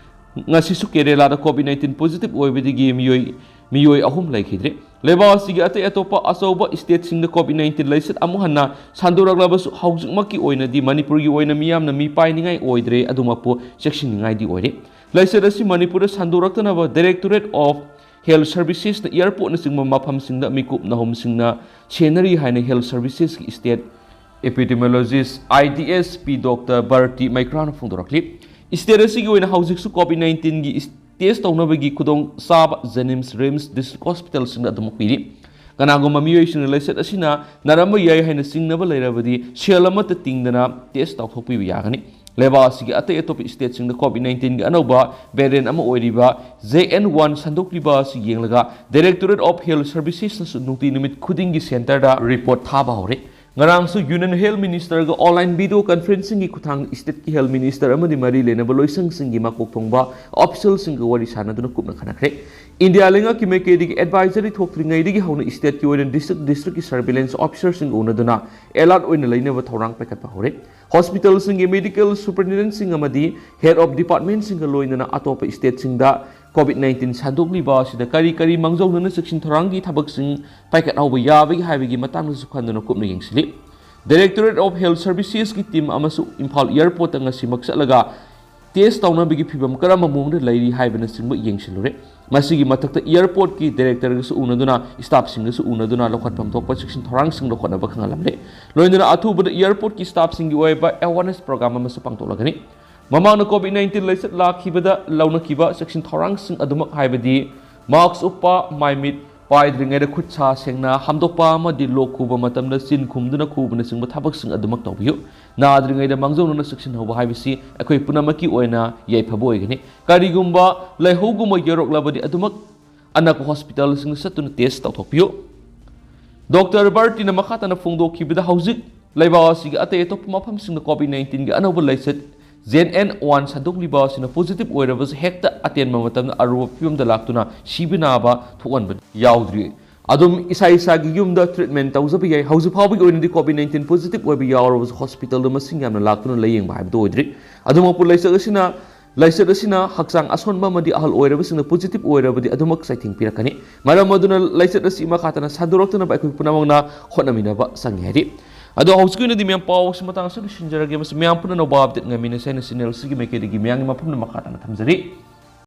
ꯉꯁꯤꯁꯨ ꯀꯦꯔꯦꯂꯥꯗ ꯀꯣꯚꯤꯗ ꯅꯥꯏꯟꯇꯤꯟ ꯄꯣꯖꯤꯇꯤꯚ ꯑꯣꯏꯕꯗꯒꯤ ꯃꯤꯑꯣꯏ, ꯃꯤꯑꯣꯏ ꯑꯍꯨꯝ ꯂꯩꯈꯤꯗ꯭ꯔꯦ꯫ ꯂꯩꯕꯥꯛ ꯑꯁꯤꯒꯤ ꯑꯇꯩ ꯑꯇꯣꯞꯄ ꯑꯆꯧꯕ ꯁ꯭ꯇꯦꯠꯁꯤꯡꯗ ꯀꯣꯚꯤꯗ ꯅꯥꯏꯟꯇꯤꯟ ꯂꯥꯏꯆꯠ ꯑꯃꯨꯛ ꯍꯟꯅ ꯁꯟꯗꯣꯔꯛꯂꯕꯁꯨ, ꯍꯧꯖꯤꯛꯃꯛꯀꯤ ꯑꯣꯏꯅꯗꯤ ꯃꯅꯤꯄꯨꯔꯒꯤ ꯑꯣꯏꯅ ꯃꯤꯌꯥꯝꯅ ꯃꯤ ꯄꯥꯏꯅꯤꯡꯉꯥꯏ ꯑꯣꯏꯗ꯭ꯔꯦ, ꯑꯗꯨꯃꯛꯄꯨ ꯆꯦꯛꯁꯤꯟꯅꯤꯡꯉꯥꯏꯗꯤ ꯑꯣꯏꯔꯦ꯫ ꯂꯥꯏꯆꯠ ꯑꯁꯤ ꯃꯅꯤꯄꯨꯔꯗ ꯁꯟꯗꯣꯔꯛꯇꯅꯕ Directorate of Health Servicesꯅ airportꯅꯆꯤꯡꯕ ꯃꯐꯝꯁꯤꯡꯗ ꯃꯤꯀꯨꯞ ꯅꯍꯨꯝꯁꯤꯡꯅ ꯁꯦꯟꯅꯔꯤ ꯍꯥꯏꯅ Health Servicesꯀꯤ State Epidemiologist, IDSP, Doctor Bharti ꯃꯩꯀ꯭ꯔꯥꯅ ꯐꯣꯡꯗꯣꯔꯛꯂꯤ꯫ ꯁ꯭ꯇꯦꯠ ꯑꯁꯤꯒꯤ ꯑꯣꯏꯅ ꯍꯧꯖꯤꯛꯁꯨ ꯀꯣꯚꯤꯗ ꯅꯥꯏꯟꯇꯤꯟꯒꯤ ꯇꯦꯁ ꯇꯧꯅꯕꯒꯤ ꯈꯨꯗꯣꯡꯆꯥꯕ JNIMS, RIMS, district hospitalꯁꯤꯡꯗ ꯑꯗꯨꯃꯛ ꯄꯤꯔꯤ꯫ ꯀꯅꯥꯒꯨꯝꯕ ꯃꯤꯑꯣꯏꯁꯤꯡꯅ ꯂꯥꯏꯆꯠ ꯑꯁꯤꯅ ꯅꯥꯔꯝꯕ ꯌꯥꯏ ꯍꯥꯏꯅ ꯆꯤꯡꯅꯕ ꯂꯩꯔꯕꯗꯤ, ꯁꯦꯜ ꯑꯃꯠꯇ ꯇꯤꯡꯗꯅ ꯇꯦꯁ ꯇꯧꯊꯣꯛꯄꯤꯕ ꯌꯥꯒꯅꯤ꯫ ꯂꯩꯕꯥꯛ ꯑꯁꯤꯒꯤ ꯑꯇꯩ ꯑꯇꯣꯞꯄ ꯁ꯭ꯇꯦꯠꯁꯤꯡꯗ ꯀꯣꯚꯤꯗ ꯅꯥꯏꯟꯇꯤꯟꯒꯤ ꯑꯅꯧꯕ variant ꯑꯃ ꯑꯣꯏꯔꯤꯕ JN one ꯁꯟꯗꯣꯛꯂꯤꯕ ꯑꯁꯤ ꯌꯦꯡꯂꯒ, Directorate of Health Servicesꯅꯁꯨ ꯅꯨꯡꯇꯤ ꯅꯨꯃꯤꯠ ꯈꯨꯗꯤꯡꯒꯤ ꯁꯦꯟꯇꯔꯗ ꯔꯤꯄꯣꯔꯠ ꯊꯥꯕ ꯍꯧꯔꯦ꯫ ꯉꯔꯥꯡꯁꯨ Union Health Ministerꯒ online video conferencingꯒꯤ ꯈꯨꯠꯊꯥꯡꯗ ꯁ꯭ꯇꯦꯠꯀꯤ health minister ꯑꯃꯗꯤ ꯃꯔꯤ ꯂꯩꯅꯕ ꯂꯣꯏꯁꯪꯁꯤꯡꯒꯤ ꯃꯀꯣꯛ ꯊꯣꯡꯕ officialꯁꯤꯡꯒ ꯋꯥꯔꯤ ꯁꯥꯟꯅꯗꯨꯅ ꯀꯨꯞꯅ ꯈꯟꯅꯈ꯭ꯔꯦ꯫ ꯏꯟꯗꯤꯌꯥ ꯂꯩꯉꯥꯛꯀꯤ ꯃꯥꯏꯀꯩꯗꯒꯤ advisory ꯊꯣꯛꯇ꯭ꯔꯤꯉꯩꯗꯒꯤ ꯍꯧꯅ ꯁ꯭ꯇꯦꯠꯀꯤ ꯑꯣꯏꯅ district, districtꯀꯤ surveillance officerꯁꯤꯡꯒ ꯎꯅꯗꯨꯅ alert ꯑꯣꯏꯅ ꯂꯩꯅꯕ ꯊꯧꯔꯥꯡ ꯄꯥꯏꯈꯠꯄ ꯍꯧꯔꯦ꯫ Hospitalꯁꯤꯡꯒꯤ medical superintendentꯁꯤꯡ ꯑꯃꯗꯤ head of departmentꯁꯤꯡꯒ ꯂꯣꯏꯅꯅ ꯑꯇꯣꯞꯄ ꯁ꯭ꯇꯦꯠꯁꯤꯡꯗ ꯀꯣꯚꯤꯗ ꯅꯥꯏꯟꯇꯤꯟ ꯁꯟꯗꯣꯛꯂꯤꯕ ꯑꯁꯤꯗ ꯀꯔꯤ ꯀꯔꯤ ꯃꯥꯡꯖꯧꯅꯅ ꯆꯦꯛꯁꯤꯟ ꯊꯧꯔꯥꯡꯒꯤ ꯊꯕꯛꯁꯤꯡ ꯄꯥꯏꯈꯠꯍꯧꯕ ꯌꯥꯕꯒꯦ ꯍꯥꯏꯕꯒꯤ ꯃꯇꯥꯡꯗꯁꯨ ꯈꯟꯗꯨꯅ ꯀꯨꯞꯅ ꯌꯦꯡꯁꯤꯜꯂꯤ꯫ Directorate of Health Servicesꯀꯤ team ꯑꯃꯁꯨ ꯏꯝꯐꯥꯜ airportꯇ ꯉꯁꯤꯃꯛ ꯆꯠꯂꯒ ꯇꯦꯁ ꯇꯧꯅꯕꯒꯤ ꯐꯤꯕꯝ ꯀꯔꯝꯕ ꯃꯑꯣꯡꯗ ꯂꯩꯔꯤ ꯍꯥꯏꯕꯅꯆꯤꯡꯕ ꯌꯦꯡꯁꯤꯜꯂꯨꯔꯦ꯫ ꯃꯁꯤꯒꯤ ꯃꯊꯛꯇ ꯑꯦꯌꯔꯄꯣꯔꯠꯀꯤ ꯗꯥꯏꯔꯦꯛꯇꯔꯒꯁꯨ ꯎꯅꯗꯨꯅ, ꯁ꯭ꯇꯥꯐꯁꯤꯡꯒꯁꯨ ꯎꯅꯗꯨꯅ ꯂꯧꯈꯠꯐꯝ ꯊꯣꯛꯄ ꯆꯦꯛꯁꯤꯟ ꯊꯧꯔꯥꯡꯁꯤꯡ ꯂꯧꯈꯠꯅꯕ ꯈꯪꯍꯜꯂꯝꯂꯦ꯫ ꯂꯣꯏꯅꯅ ꯑꯊꯨꯕꯗ ꯑꯦꯌꯔꯄꯣꯔꯠꯀꯤ ꯁ꯭ꯇꯥꯐꯁꯤꯡꯒꯤ ꯑꯣꯏꯕ ꯑꯦꯋꯥꯔꯅꯦꯁ ꯄ꯭ꯔꯣꯒ꯭ꯔꯥꯝ ꯑꯃꯁꯨ ꯄꯥꯡꯊꯣꯛꯂꯒꯅꯤ꯫ ꯃꯃꯥꯡꯗ ꯀꯣꯚꯤꯗ ꯅꯥꯏꯟꯇꯤꯟ ꯂꯥꯏꯆꯠ ꯂꯥꯛꯈꯤꯕꯗ ꯂꯧꯅꯈꯤꯕ ꯆꯦꯛꯁꯤꯟ ꯊꯧꯔꯥꯡꯁꯤꯡ ꯑꯗꯨꯃꯛ, ꯍꯥꯏꯕꯗꯤ ꯃꯥꯁ꯭ꯛ ꯎꯞꯄ, ꯃꯥꯏ ꯃꯤꯠ ꯄꯥꯏꯗ꯭ꯔꯤꯉꯩꯗ ꯈꯨꯠ ꯁꯥ ꯁꯦꯡꯅ ꯍꯥꯝꯗꯣꯛꯄ ꯑꯃꯗꯤ ꯂꯣꯛ ꯈꯨꯕ ꯃꯇꯝꯗ ꯆꯤꯟ ꯈꯨꯝꯗꯨꯅ ꯈꯨꯕꯅꯆꯤꯡꯕ ꯊꯕꯛꯁꯤꯡ ꯑꯗꯨꯃꯛ ꯇꯧꯕꯤꯌꯨ꯫ ꯅꯥꯗ꯭ꯔꯤꯉꯩꯗ ꯃꯥꯡꯖꯧꯅꯅ ꯆꯦꯛꯁꯤꯟꯍꯧꯕ ꯍꯥꯏꯕꯁꯤ ꯑꯩꯈꯣꯏ ꯄꯨꯝꯅꯃꯛꯀꯤ ꯑꯣꯏꯅ ꯌꯥꯏꯐꯕ ꯑꯣꯏꯒꯅꯤ꯫ ꯀꯔꯤꯒꯨꯝꯕ ꯂꯥꯏꯍꯧꯒꯨꯝꯕ ꯌꯧꯔꯛꯂꯕꯗꯤ ꯑꯗꯨꯃꯛ ꯑꯅꯛꯄ ꯍꯣꯁꯄꯤꯇꯥꯜꯁꯤꯡꯗ ꯆꯠꯇꯨꯅ ꯇꯦꯁ ꯇꯧꯊꯣꯛꯄꯤꯌꯨ꯫ ꯗꯣꯛꯇꯔ ꯕꯥꯔꯇꯤꯅ ꯃꯈꯥ ꯇꯥꯅ ꯐꯣꯡꯗꯣꯛꯈꯤꯕꯗ, ꯍꯧꯖꯤꯛ ꯂꯩꯕꯥꯛ ꯑꯁꯤꯒꯤ ꯑꯇꯩ ꯑꯇꯣꯞꯄ ꯃꯐꯝꯁꯤꯡꯗ ꯀꯣꯚꯤꯗ ꯅꯥꯏꯟꯇꯤꯟꯒꯤ ꯑꯅꯧꯕ ꯂꯥꯏꯆꯠ ꯖꯦꯟ ꯑꯦꯟ ꯋꯥꯟ ꯁꯟꯗꯣꯛꯂꯤꯕ ꯑꯁꯤꯅ ꯄꯣꯖꯤꯇꯤꯚ ꯑꯣꯏꯔꯕꯁꯨ ꯍꯦꯛꯇ ꯑꯇꯦꯟꯕ ꯃꯇꯝꯗ ꯑꯔꯨꯕ ꯐꯤꯕꯝꯗ ꯂꯥꯛꯇꯨꯅ ꯁꯤꯕ ꯅꯥꯕ ꯊꯣꯛꯍꯟꯕ ꯌꯥꯎꯗ꯭ꯔꯤ꯫ ꯑꯗꯨꯝ ꯏꯁꯥ ꯏꯁꯥꯒꯤ ꯌꯨꯝꯗ ꯇ꯭ꯔꯤꯠꯃꯦꯟ ꯇꯧꯖꯕ ꯌꯥꯏ꯫ ꯍꯧꯖꯤꯛ ꯐꯥꯎꯕꯒꯤ ꯑꯣꯏꯅꯗꯤ ꯀꯣꯚꯤꯗ ꯅꯥꯏꯟꯇꯤꯟ ꯄꯣꯖꯤꯇꯤꯚ ꯑꯣꯏꯕ ꯌꯥꯎꯔꯕꯁꯨ ꯍꯣꯁꯄꯤꯇꯥꯜꯗ ꯃꯁꯤꯡ ꯌꯥꯝꯅ ꯂꯥꯛꯇꯨꯅ ꯂꯥꯌꯦꯡꯕ ꯍꯥꯏꯕꯗꯨ ꯑꯣꯏꯗ꯭ꯔꯤ꯫ ꯑꯗꯨꯃꯛꯄꯨ ꯂꯥꯏꯆꯠ ꯑꯁꯤꯅ ꯂꯥꯏꯆꯠ ꯑꯁꯤꯅ ꯍꯛꯆꯥꯡ ꯑꯁꯣꯟꯕ ꯑꯃꯗꯤ ꯑꯍꯜ ꯑꯣꯏꯔꯕꯁꯤꯡꯅ ꯄꯣꯖꯤꯇꯤꯚ ꯑꯣꯏꯔꯕꯗꯤ ꯑꯗꯨꯃꯛ ꯆꯩꯊꯦꯡ ꯄꯤꯔꯛꯀꯅꯤ꯫ ꯃꯔꯝ ꯑꯗꯨꯅ ꯂꯥꯏꯆꯠ ꯑꯁꯤ ꯃꯈꯥ ꯇꯥꯅ ꯁꯟꯗꯣꯔꯛꯇꯅꯕ ꯑꯩꯈꯣꯏ ꯄꯨꯝꯅꯃꯛꯅ ꯍꯣꯠꯅꯃꯤꯟꯅꯕ ꯆꯪꯉꯤ ꯍꯥꯏꯔꯤ꯫ ꯑꯗꯣ ꯍꯧꯖꯤꯛꯀꯤ ꯑꯣꯏꯅꯗꯤ ꯃꯌꯥꯝ ꯄꯥꯎ ꯑꯁꯤ ꯃꯇꯥꯡ ꯑꯁꯤꯗ ꯂꯣꯏꯁꯤꯟꯖꯔꯒꯦ꯫ ꯃꯁꯤ ꯃꯌꯥꯝ ꯄꯨꯝꯅꯃꯛ ꯅꯣꯕꯥꯞ ꯑꯞꯗꯦꯠ ꯉꯥꯏꯃꯤꯟꯅꯁꯦ ꯍꯥꯏꯅ ꯆꯦꯅꯦꯜ ꯑꯁꯤꯒꯤ ꯃꯥꯏꯀꯩꯗꯒꯤ ꯃꯌꯥꯝꯒꯤ ꯃꯐꯝꯗ ꯃꯈꯥ ꯇꯥꯅ ꯊꯝꯖꯔꯤ꯫